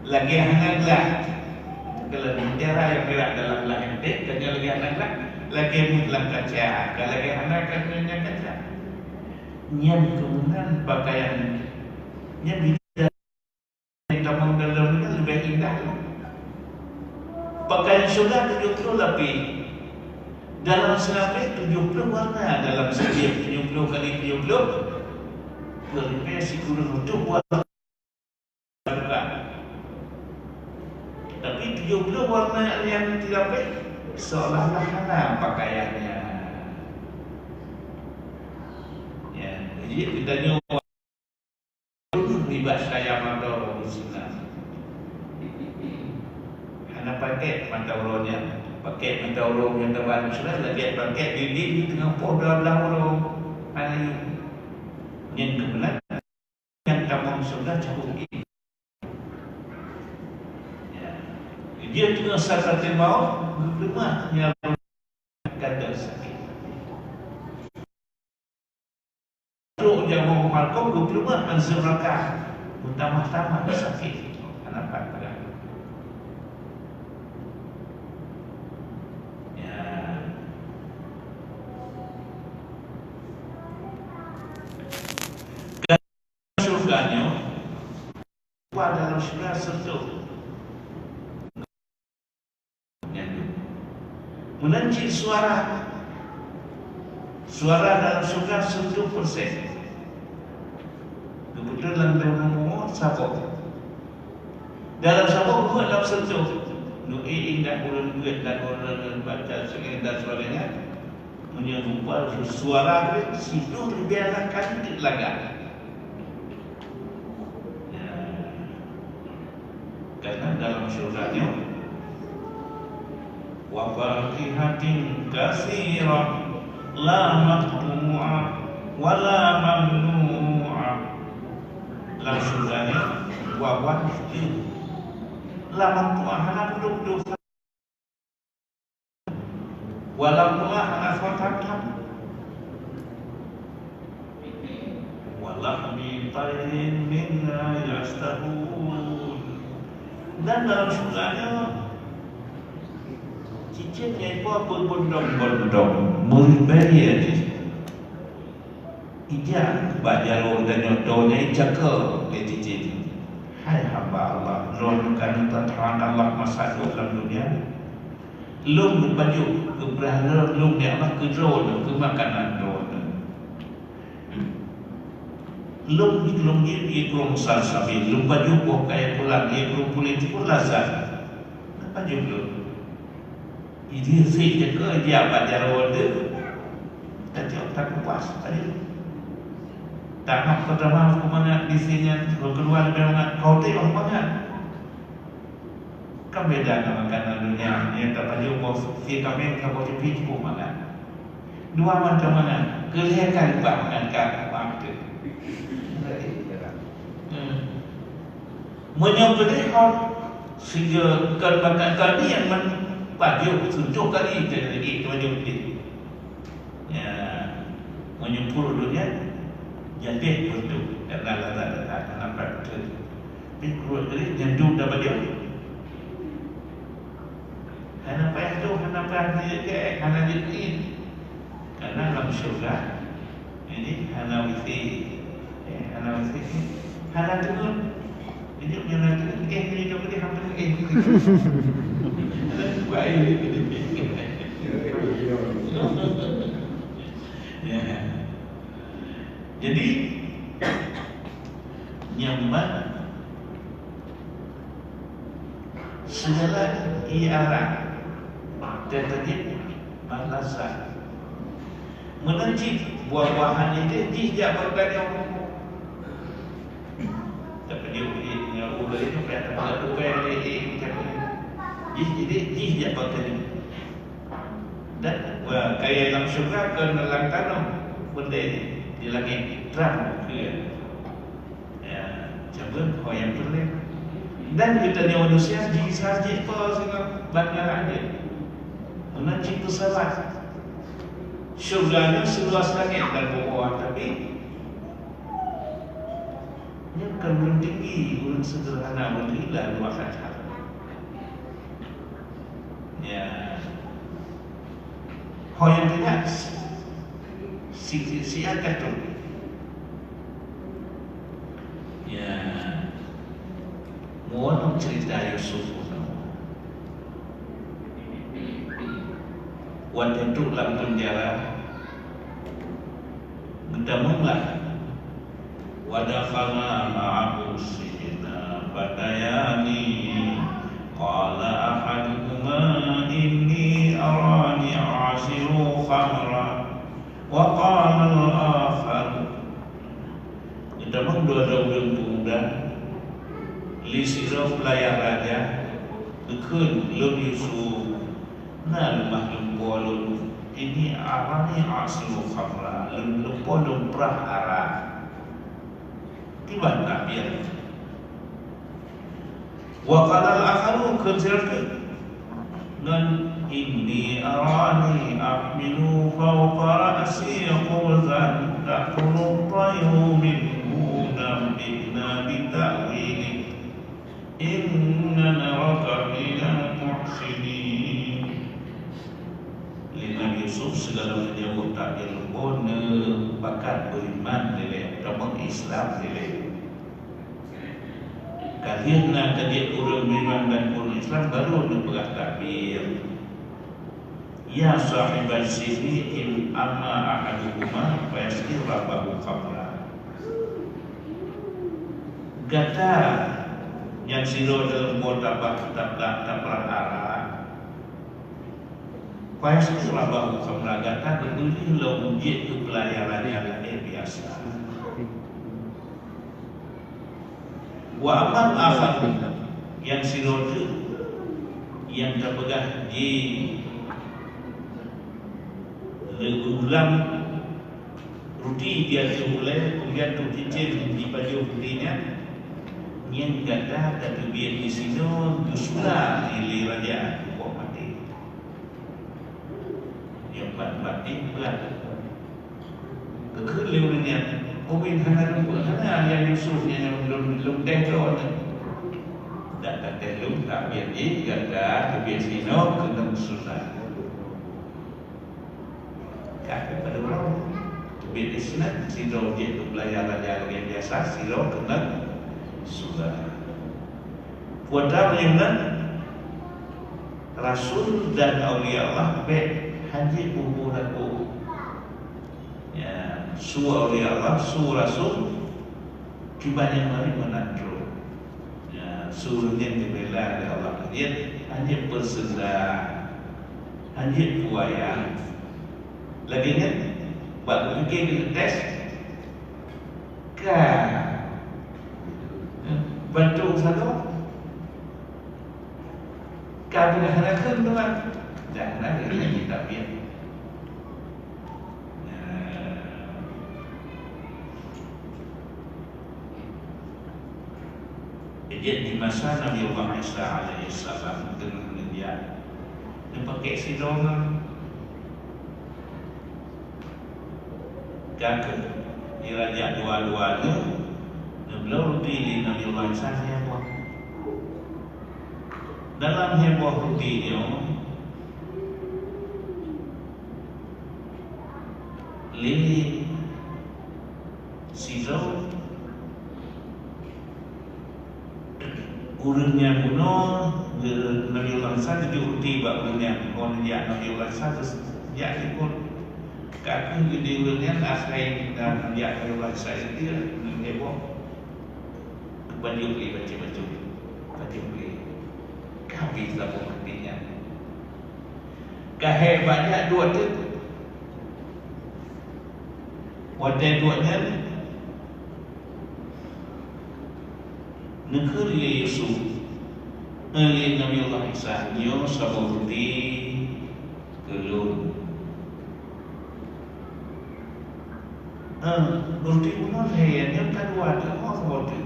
Lagèe hana glah. Kalau mutiara nyang mirah dalam glah nyang putéh, kan nyan lagèe hana glah. Lagèe meuh lam kaca, ka lagèe hana, kan nyan kaca. Nyan keunan pakaian, nyan bidadari nyang tamong dalam nyan leubeh indah lom. Pakaian syeuruga tujoh ploh lapéh. Dalam seulapéh tujoh ploh warna, dalam sitiep tujoh ploh kali tujoh ploh, peuet ribèe sikureueng reutôh warna. Tapi tujoh ploh warna nyang tilapéh seolah-olah hana pakaian nyan. Ya, jadi geutanyoe nibak saya mata uroe di sinan. Hana pakék mata uroe nyan, pakék mata uroe nyang teuban sinan lagèe pakék dinding di teungoh poh dua blah uroe. Hana nyan keunan. Nyang tamong syeuruga cukôp. Ya. Dia teungoh sakratul maut, geupeuleumah nyan ka sakét. Trok jaroe halqum, geupeuleumah ngon seuraka, meutamah-tamah sakét. Hana pat peugah. Ya. Syeuruga nyoe, rupa dalam syeuruga seutoh. Meunan cit suara. Suara dalam syeuruga seutoh persen. Geupeutreun lam bumoe saboh. Dalam saboh buet lam seutoh. Nu ék indah ureueng beuet dan ureueng baca dan sebagainya. Meunyoe rupa suara siplôh ribèe kali teuk lagak. Ya. Karena dalam Syurga nyoe, "Wa fakihatin katsirah, la maqtu'ah, wa la mamnu'ah." Lam syurga nyoe, wa, wa, la maqtu'ah, hana putus-putus. Wa la maqtu'ah, hana soe that-that. "Wa lahmi thairin mimma yashtahun." Dan dalam syurga nyoe, cicém nyang ipo beubondong-bondong, meuribèe jih. Ijak bak jaroe tanyoe donya icakeu lé cicém. Hai hamba Allah, lôn ka neuteutrang Allah masa duek lam dunia. Lôn geupajoh, geupeurah lôn, lôn nyan Allah keu droeneuh, keu makanan droeneuh. Lôn, lôn jép ié krueng salsabil, lôn pajoh boh kayèe pulan, ié krueng puléng pun lazat. Neupajoh lôn. Idéh sik teuka ijak bak jaroe deuh, tacok takupas tadi. Tanah pertama mangat di sini, keluar leubeh mangat, kau tengok mangat. Kan beda ngon makanan dunia, nyang tapajoh boh sie kaméng, saboh cupi cukup mangat. Dua macam mangat, keu lhèe kali bah mangat ka bak teuh. Hmm. Meunyoe keudeh hot sigoe kon makan kali nyang man pajoh tujoh kali teuh lagi pajoh udép. Ya, meunyoe pur dunia, jadeh beutôi, karena lazat-lazat hana pat beutôi. Tapi pruet tadi nyan dum dah bajeu. Hana payah tu, hana payah jeuet, hana jeuet. Karena lam syurga, jadi hana W C. Eh, hana W C. Hana teungeut. Jadi, hana teungeut, eh, jadi tu boleh hana teungeut, eh. Hana teungeut, eh. Ya. Jadi, nyaman segala iara, teutajib balasan. Meunan cit buah-buahan itu jih jak bak tanyoe. Tapi dia ulih dengan ulih itu kan tak ada bukan ulih macam ni. Jih jadi jih jak bak tanyoe. Dan, wah, kaya lam syurga kon lam tanoh, benda di langit terang muka. Ya, cabut ho nyang peureulèe. Dan geutanyoe manusia jisajik po singoh ban galak jih. Meunan cit pesawat. Syurga nyoe seluas langit dan bawah, tapi nyoe kon ureueng tinggi, ureueng sederhana, ureueng rillah luwah that. Ya. Ho nyang teunak si, si, si, si akan tu. Ya. Muôn cerita Yusuf. Watèe trok lam penjara, geutamong lah. Wa dakhala ma'ahu sijna fatayani. Qala ahaduhuma inni arani a'siru khamra. Wa qala al-akhar. Geutamong dua droe ureueng peumuda, li sidroe peulayan raja, geukheun, "Lôn Yusuf, na leumah lumpoe lôn, inni arani a'siru khamra, lôn lumpoe lôn prah arak." Kiban takbir. Wa qala al-akharu, kheun sidroe teuk, ngon, "Inni arani ahmilu fawqa ra'si khubzan ta'kulu at-tayru minhu, nabbi'na bi ta'wilih, inna naraka minal muhsinin." Lé Nabi Yusuf, sigohlom neujaweueb takbir lumpoe, neupakat beuiman dilèe, ataupun Islam dilèe. Ka lheueh na ka jeuet ureueng beuiman dan ureueng Islam, baru neupeugah takbir. Ya sahibai sijni, in amma ahaduhuma fayasqi rabbahu khamra. Gata nyang sidroe dalam kota bah tablah, tablah arak. Fayasqi rabbahu khamra, gata geubri lom jeuet keu peulayan nyang laén biasa. Wa ammal akhar, Nyang sidroe teuk nyang tapeugah ji leugulam ruti di ateueh ulèe, kemudian trok cicém jipajoh ruti nyan, nyan gata tateubiet disinoe geusula lé raja, pokok maté. Nyang pat-pat nyan brat. Geukheun lé ureueng nyan, "Ubit hana lôn, hana nyang yusuf nyan lôn, lôn teh droe nyan." "Dak tateh lôn, ka biet jih gata teubiet sinoe keuneuk sunat." Ka padub droe. Teubiet di sunat, sidroe jeuet keu peulayan raja lagèe biasa, sidroe keuneuk sunat. Peue atra meunyoe nan, rasul dan aulia Allah bèk hana jeuet bubur lakoe. Ya, su aulia Allah, su rasul, kiban nyang marit meunan trok. Ya, su ureueng nyan geubela lé Allah. Jeuet hana jeuet peuseunda, hana jeuet peuwayang. Lagèe nyan, bak geupike keu tes, ka bantong sagoe. Ka beuna hana kheun teuma. Dah hana kheun lagèe tabiet. Nah. Jadi di masa Nabi Allah Isa alaihissalam teungoh neujak, neupakèk sidroe ngon Ka kheueh, di raja dua-dua nyoe neubloe ruti lé Nabi Allah Isa lhèe boh. Dalam lhèe boh ruti nyoe, lé sidroe ureueng nyang bunoe, Nabi Allah Isa geujok ruti bak ureueng nyan. Ngon jak Nabi Allah Isa geujak likot. Ka kheueh geudeh ureueng nyan asai dan jak Nabi Allah Isa itu ngon heboh. Banjok lé, banjok, banjok. Banjok lé. Ka habéh saboh ruti nyan. Ka hèk banyak duek teuk. Watèe duek nyan, neukheun lé Yusuf, eh, lé Nabi Allah Isa, "Nyoe saboh ruti keu lôn." Eh, ruti bunoe lhèe, nyoe ka dua teuk, ho saboh teuk.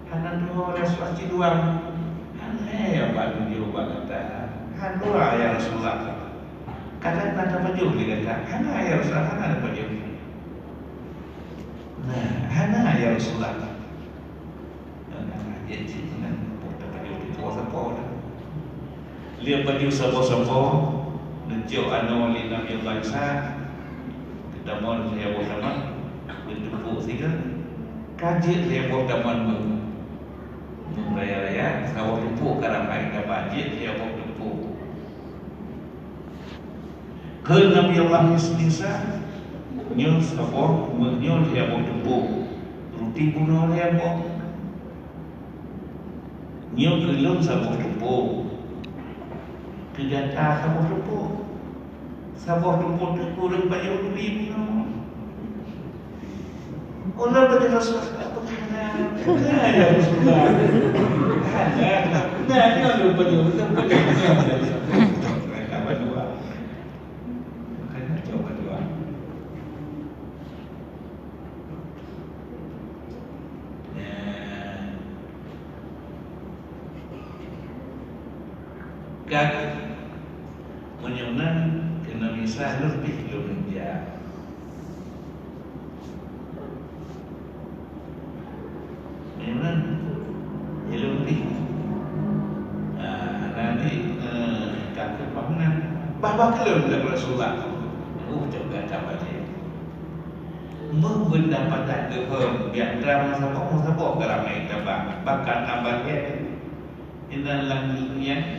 Hana tuho Rasulullah cit dua. Hana lhèe bak tujoh bak gata. Hana dua, ya Rasulullah. Kadang na tapajoh lé gata. Hana, ya Rasulullah, hana tapajoh. Nah, hana, ya Rasulullah. Nah, nah, nah, jadi, nah, tapajoh di bawah sapo dah. Lheuh pajoh sapo-sapo, neucok anoe lé Nabi Allah Isa, geutamong lhèe boh tamong, geuteupok sigoe. Ka jeuet lhèe boh tamong meu-, meuraya-raya, saboh teupok ka ramai, ka ba jeuet lhèe boh teupok. Kheun Nabi Allah Isa, "Nyoe saboh, meunyoe lhèe boh teupok, ruti bunoe lhèe boh. Nyoe keu lôn saboh teupok, keu gata saboh teupok. Saboh teupok teuk ureueng pajoh ruti bunoe." Ulôn bagi Rasulullah, "Apa hana?" "Hana, ya Rasulullah. Hana, hana, hana, ya Rasulullah." Mereka berdua. Makanya coba dua. Nah. Gak meunyoe nan keunoe misa lôn pih lôn jak. Meunyoe nan, ya lôn pih. Ah, hana di, eh, ka keu pah meunan. Bah-bah keu lôn, kheun Rasulullah. Uh, cok gata bajèe. Meubeudapatan geuhom, biak drama saboh-saboh geuramé taba, bahkan abah lhèe. Inan lam dunia,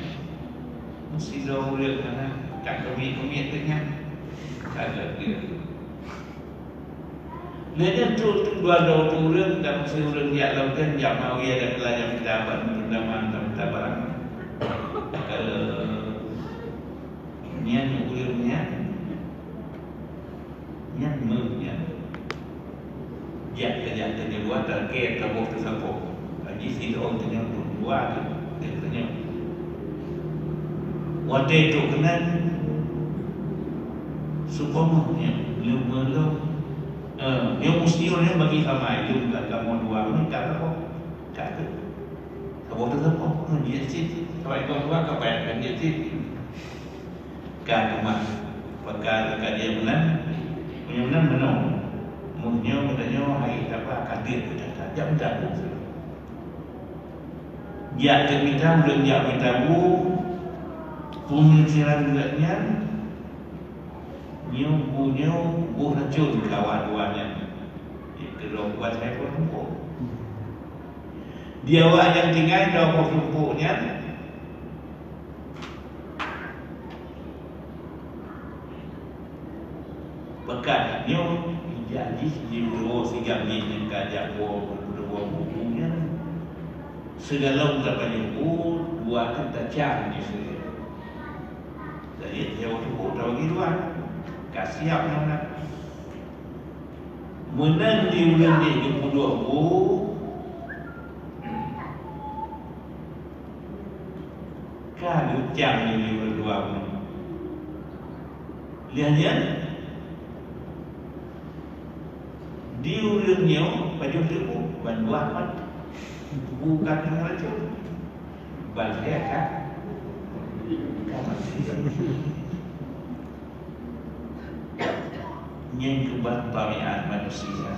meusidroe ureueng hana, ka keumiet-keumiet teuk nyan. Ka geuh. Lheueh nyan trok dua droe ureueng dan meusidroe ureueng jak lam keuh, jak Muawiyah dan Bilal nyang mita ban, nyang mita ban, nyang mita barang. Ka lheueh nyan ureueng nyan. Nyan meuh nyan. Jak, jak, jak, jak, jak, jak, saboh teuh saboh. Haji sidroe teuh nyan dua teuh. Watèe trôk keunan, seupomoh nyan, lôn meulôn, eh, nyoe meustiyoe nyan bagi ramai, lôn ka kamoe dua nyoe ka saboh, ka keu. Saboh teuh saboh, nyoe jeuet cit. Saboh ikot dua ka payah kan jeuet cit. Ka teuma, pakon ka jeuet meunan, meunyoe meunan meunoe. Meunyoe geutanyoe hai taba ka deuek geutanyoe, jak mita bu. Jak teumita, ulôn jak mita bu, peumikiran geuh nyan, nyoe bu nyoe boh racun keu awak dua nyan. Keudroe kuat hai boh tumpôk. Di awak nyang tinggai dua boh tumpôk nyan, Beukah nyoe ija jih jiwoe sigam jih nyang ka jak woe meukeudua buku nyan. Sigohlom tapajoh bu, dua teuk tacang jih sigoe. Jadi, nyoe teupeu tabagi dua. Ka siap nyan na. Meunan di ulôn jih geupeuduek bu, ka geucang lé ulôn dua bu. Lheueh nyan, di ureueng nyoe pajoh teuk bu, ban dua pat. Bu ka keuneuk racun. Ban lhèe ka, ka maté. Nyan keubah tabiat manusia.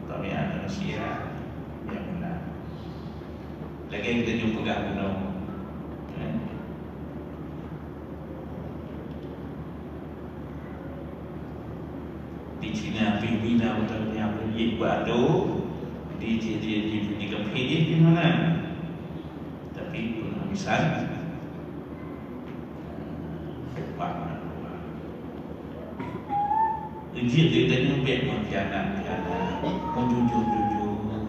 Tabiat manusia nyang meunan. Lagèe geutanyoe peugah bunoe, eh, di Cina pih mina utawa nyan pih jih bak ado, di, di, di, di, di kampung jih di mana. Tapi penghabisan Jeuet geutanyoe bèk meukianat-kianat, meujujur-jujur.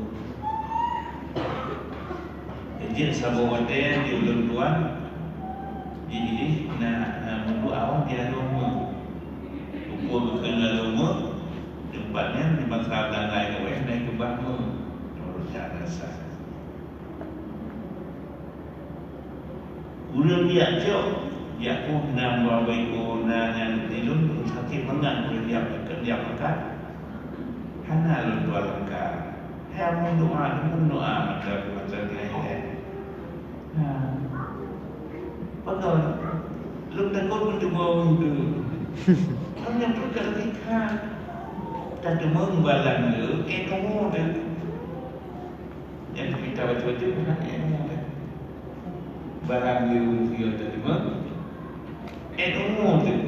Jeuet saboh watèe di ulôn tuan, di jih na, na meunduek awai di adoe meuh. Teupeu geukheun adoe meuh, teumpat nyan di masa dan laén awai na keubah meuh. Meunurot cara sah. Ureueng jak cok, jak pun na dua boh iku na nyan di lôn sakét mangat ureueng jak, jak makan. Hana lôn tuan leuka. Hai amun doa, amun doa mata, mata nyan, eh. Ha. Pakon? Lôn takot meuteumeung tu. Lôn nyang tu ka lagèe kha. Tateumeung balang le, eh, tunggu tu. Nyang geumita bacut-bacut meunan ilmu teuh. Barang nyang geuyue teurimong ilmu teuh.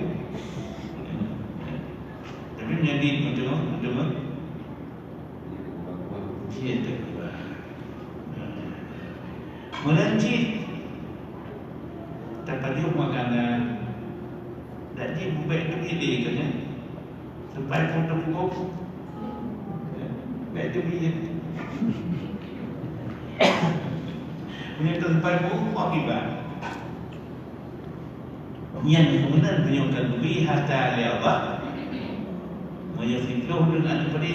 Tapi meunyo jih meuteumé, meuteumé, jih teuh. Meunan cit tapajoh makanan, dak jih bubek teuh ilèe keuh nyan. Sampai pun teupukôh. Bèk teubiet. Meunyoe teumpat bu, peue akibat? Nyan meunan meunyoe ka geubri hareuta lé Allah. Meunyoe siplôh deueng aneuk padé,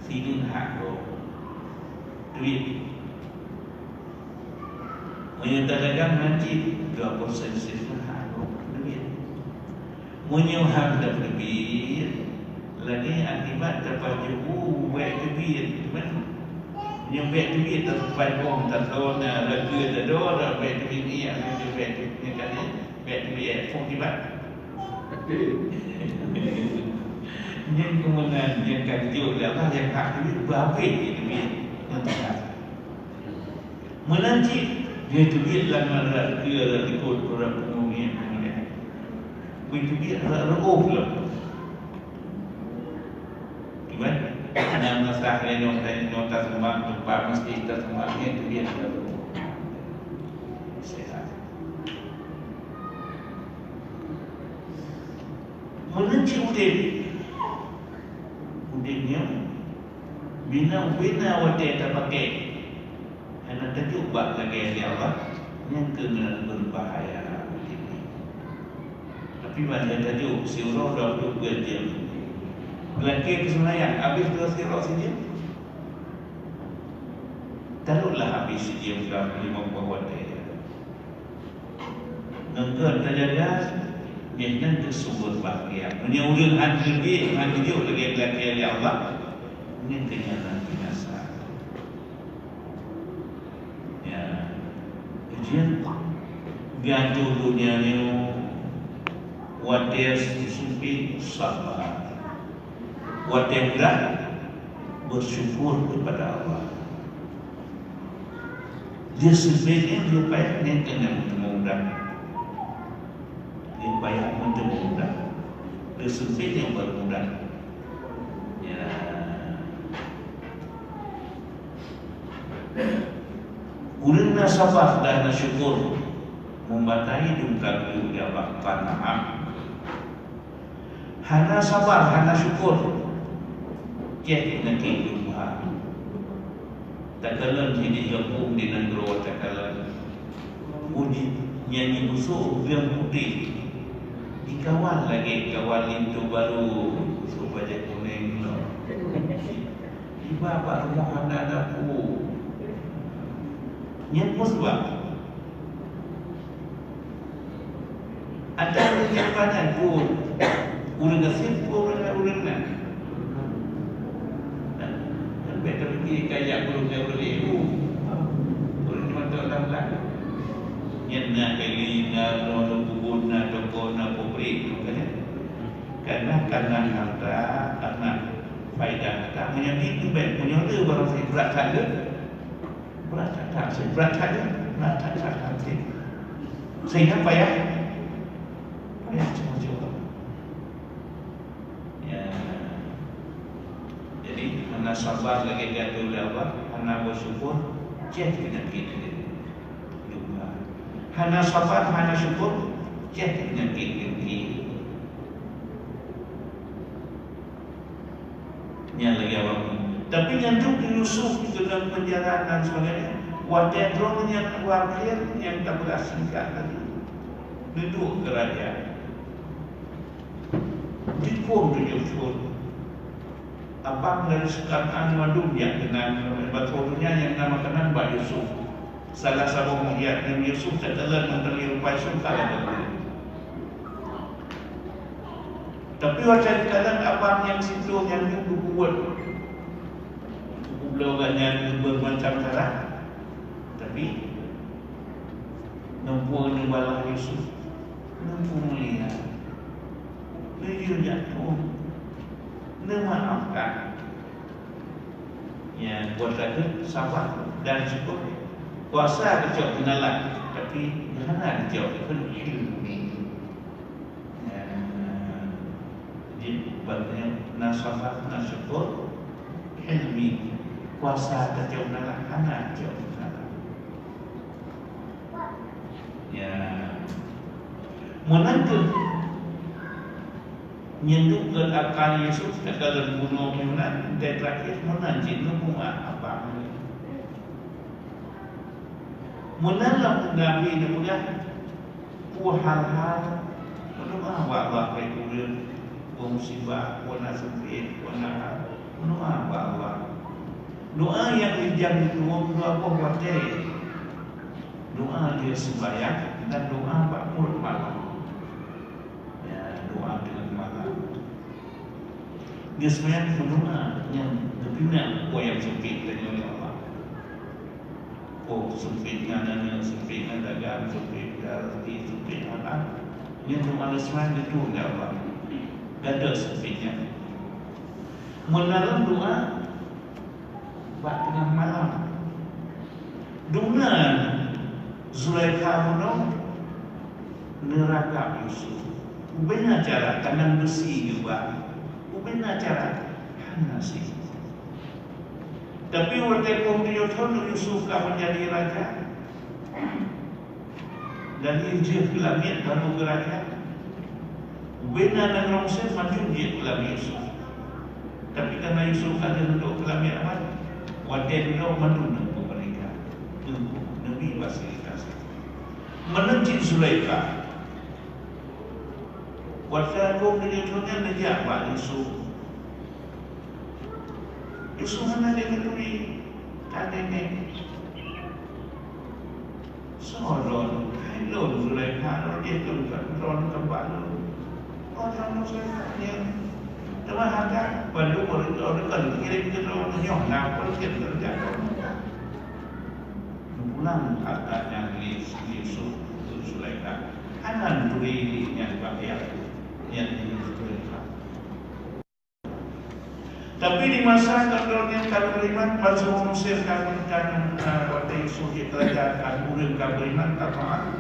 sideun hak gob. Teubiet. Meunyoe tadagang nan cit, dua persen sideun hak gob. Teubiet. Meunyoe han tapeubiet, lagèe akibat tapajoh bu bèk teubiet, kan? Meunyoe bèk teubiet, taseumpat bom, tasoe na, rakeu tado, bèk teubiet, iya, bèk teubiet, bèk teubiet, peue akibat? Nyan keuh meunan, nyan ka geujok lé Allah, nyang hak teubiet, beuhabéh teubiet, nyan teuka. Meunan cit, jeuet teubiet lam rot, keu rot likot, rot peungui, peungui. Beu teubiet rot reuôh lom. Kiban? Hana meunasah lé nyoe, nyoe taseumbang, teumpat meuseujid taseumbang, nyan teubiet rot reuôh. Sehat. Meunan cit udép. Udép nyoe bina, bina watèe tapakèk. Hana tajok bak lagèe lé Allah, nyan keuh na beubahaya. Tapi ban lheueh tajok, siuroe dua ploh buleuen jeuem. Lakèe keuseumbahyang, abéh dua siuroe sijeuem. Taroklah abéh sijeuem lam limong boh watèe. Ngon gét tajaga, nyan keuh sumber bahgia. Meunyoe ureuëng han geubri, han geujok lagée geulakée lé Allah, nyan keuh nyan na binasa. Ya. Ujian geutanyoe donya nyoe watée seumpét, sabar. Watée mudah, bersyukur kepada Allah. Dia seumpét nyan, dia payah nyan keuh nyang teumudah. Dia payah nyan teumudah. Dia seumpét nyang baru mudah. Ya. Ureuëng na sabar dan na syukur, meumbatai dum ka geuyue lé Allah, qanaah. Hana sabar, hana syukur, cit peunyakét lumpah. Takalon sideh gampông di nanggroe takalon. Uji nyan jimusoh ureuëng putéh. Jikawan lagée kawan linto barô, musoh bajée kunéng nyoe. Iba bak rumoh hana dapu. Nyan peue sabab? Ada ureuëng nyang banyak pun ureuëng gasien pun ureuëng, ureuëng nan. Dan bèk tapikir kaya ureuëng nyang ureuëng ureuëng mantong lam lam. Nyan na kali, na ngon bubun, na toko, na pabrik, makanya. Karena, karena harta, karena faedah harta. Meunyoe di ubet, meunyoe le barang sih berat that le. Berat that, sih berat that le. Berat that, that, that, sih. Sehingga payah, payah cepat-cepat. Ya. Jadi, hana sabar lagée jatuh lé Allah, hana bersyukur, ceh peunyakét lagée lupa. Hana sabar, hana syukur, ceh peunyakét lagée. Nyan lagée awak. Tapi nyan tu Yusuf di dalam penjara dan sebagainya. Watée droe nyan keluar kheun nyang tapeugah singkat tadi. Dudoe keu raja. Jikheun tujoh thon. Abang dari Kanaan mandum jak keunan, bak thon nyan nyang na makanan bak Yusuf. Salah saboh mukjizat Nabi Yusuf, takalon mantong rupa Yusuf ka lagée. Tapi watée takalon abang nyang sithon nyang nyoe geubuet, geubloe gobnyan bermacam cara, tapi neupeu neubalah Yusuf, neupeu mulia, neuyue jak thon, neumaafkan. Ya, kuasa kheueh sabar dan syukur. Kuasa geucok keunalan, tapi hana geucok kheun hilmi. Ya, jadi, buatnya na sabar, na syukur, hilmi. Kuasa geucok keunalan, hana geucok keunalan. Ya. Meunan kheueh nyan duek akan Yusuf takalon bunoe meunan, dan terakhir meunan cit neubunga abang. Meunan lam Nabi neupeugah, peue hal-hal, meudoa bak Allah keu ureuëng, peue musibah, peue na sempit, peue na hal, meudoa bak Allah. Doa nyang rijang dua puluh dua boh watée. Doa di seumbahyang dan doa bak mulod malam. Ya, doa teungoh malam. Di seumbahyang meudoa nyang geupinan peue nyang sempit tanyoe lé Allah. Oh, sempit ngon aneuk, sempit ngon dagang, sempit ngon rezeki, sempit ngon a. Nyan doa di seumbahyang geuduek lé Allah. Gadôh sempit nyan. Meunan doa bak teungoh malam. Dum na Zulaikha bunoe neuragab Yusuf. Ubena cara tangan beusi geuba. Ubena cara hana sih. Tapi watée phon tujoh thon Yusuf ka menjadi raja. Dan jeuet keu lamiet baru geuraja. Ubena nanggroe Mesir mandum jeuet keu lamiet Yusuf. Tapi karena Yusuf ka lheueh duek keu lamiet awai, watée dudoe mandum neupeumerdeka. Neubi fasilitas. Meunan cit Zulaikha. Watée phon tujoh thon nyan neujak bak Yusuf. Yusuf hana lé geuturi, ka nenek. Soe lôn, hai lôn Zulaikha, lôn jiteuka droeneuh keu bak lôn. Oh, droeneuh Zulaikha nyan. Teuma hana bandum ureueng, ureueng kon kirém keu droeneuh nyoe, na peue keu droeneuh. Neupulang hareuta nyan lé Yusuf keu Zulaikha. Hana neuturi nyan bak nyan Zulaikha. Tapi di masa keudroe nyan ka beriman, bangsa Mesir ka, ka, ka, watèe Yusuf jeuet keurajeuen, ka ureueng ka beriman, ka taat.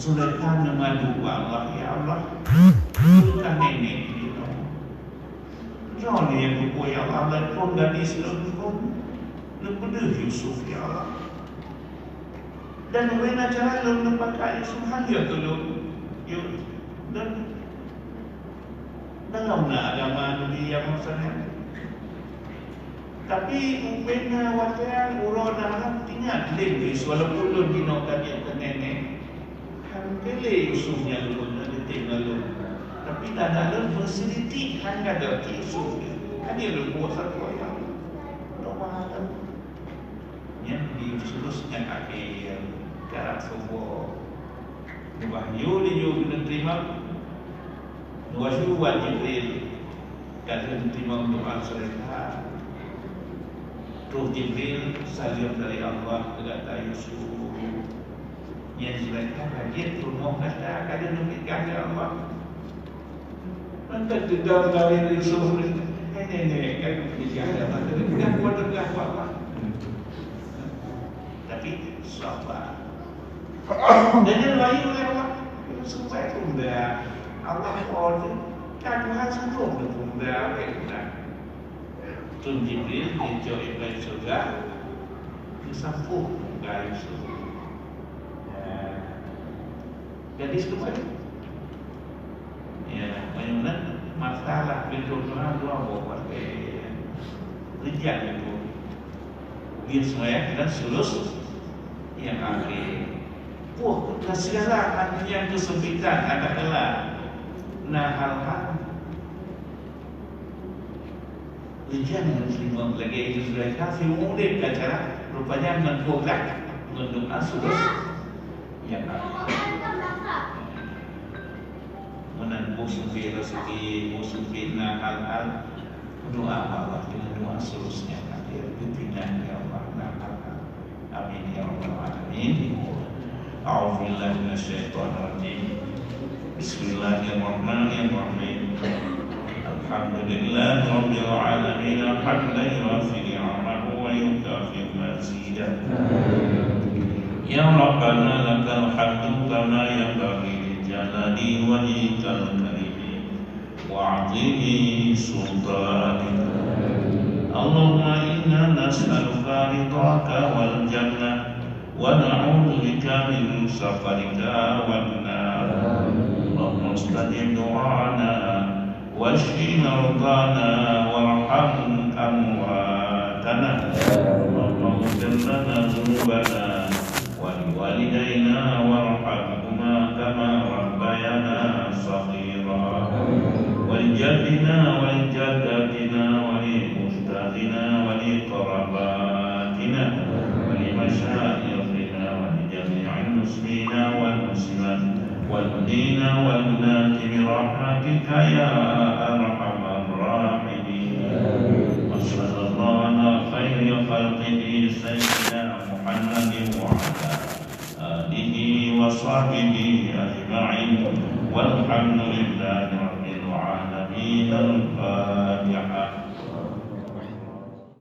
Zulaikha neumadu bak Allah, "Ya Allah, beuka nenek jinoe. Droeneuh nyang geupeue, ya Allah, lôn phon gadis lôn phon, neupeudeuh Yusuf, ya Allah. Dan ubena cara lôn neupakat Yusuf hana keu lôn." Yuk, dan dalam na agama Nabi Muhammad sallallahu alaihi wasallam. Tapi ubena watèe uroe dalam ingat lé Yusuf, walaupun lôn jinoe ka jeuet keu nenek. Kan keu lé Yusuf nyang lôn, na geutem ngon lôn. Tapi tanda lôn beusiritik hana gadôh Yusuf. Kan dia lôn buat satu ayat. Doa tu. Nyan di Yusuf nyang akhé, karab suboh. Neuwahyu laju keuneuk teurimong. Neuwahyu wan Jibril, ka lheueh teurimong doa Zulaikha. Troh Jibril saleuem dari Allah keu gata Yusuf. Nyan Zulaikha ka jeuet rumoh gata, ka lheueh neupeugah lé Allah. Mantong teudong kawin Yusuf ni. Hai nenek, kan peugah lé Allah, tapi bukan buat teugah apa-apa. Tapi sabar. Dan nyan wahyu lé Allah. Yusuf baik pun dah. Allah pun. Kan Tuhan suruh pun dah. Baik dah. Tun Jibril geucok ié syeuruga, geusampôh muka Yusuf. Ya. Gadis keumbali. Ya, meunyoe masalah pintoe Tuhan dua boh watèe. Rijal itu. Bin Sumayyah dan Sulus yang akhir. Wah, dan segala artinya kesempitan, katakanlah. Nah, hal-hal Rijal ngon teurimong lagèe Yusuf Zulaikha, si udép ka cara, rupanya ngon peulah, ngon doa sulus. Ya Allah. Meunan boh sempit rezeki, boh sempit na hal-hal. Doa bak Allah dengan doa sulus nyang akhé. Pimpinan, ya Allah, na hal-hal. Amin ya rabbal alamin. A'udzubillahi minasyaitonirrajim. Bismillahirrahmanirrahim. Alhamdulillahirabbil alamin. Hamdan yuwafi ni'amahu wa yukafi mazidah. Ya Rabbana lakal hamdu kama yanbaghi li jalali wajhikal karim. وعظيم سلطانك. اللهم إنا نسألك رضاك والجنة، ونعوذ بك من سخطك والنار. اللهم استجب دعاءنا، واشف مرضانا، وارحم أمواتنا. اللهم اغفر لنا ذنوبنا، ولوالدينا وارحمهما كما ربيانا صغيرا. ولجدنا ولجدتنا ولأستاذنا ولقراباتنا ولمشايخنا ولجميع المسلمين والمسلمات والمؤمنين والمؤمنات برحمتك يا أرحم الراحمين. وصلى الله على خير خلقه سيدنا محمد وعلى آله وصحبه أجمعين. والحمد لله رب العالمين. الفاتحة.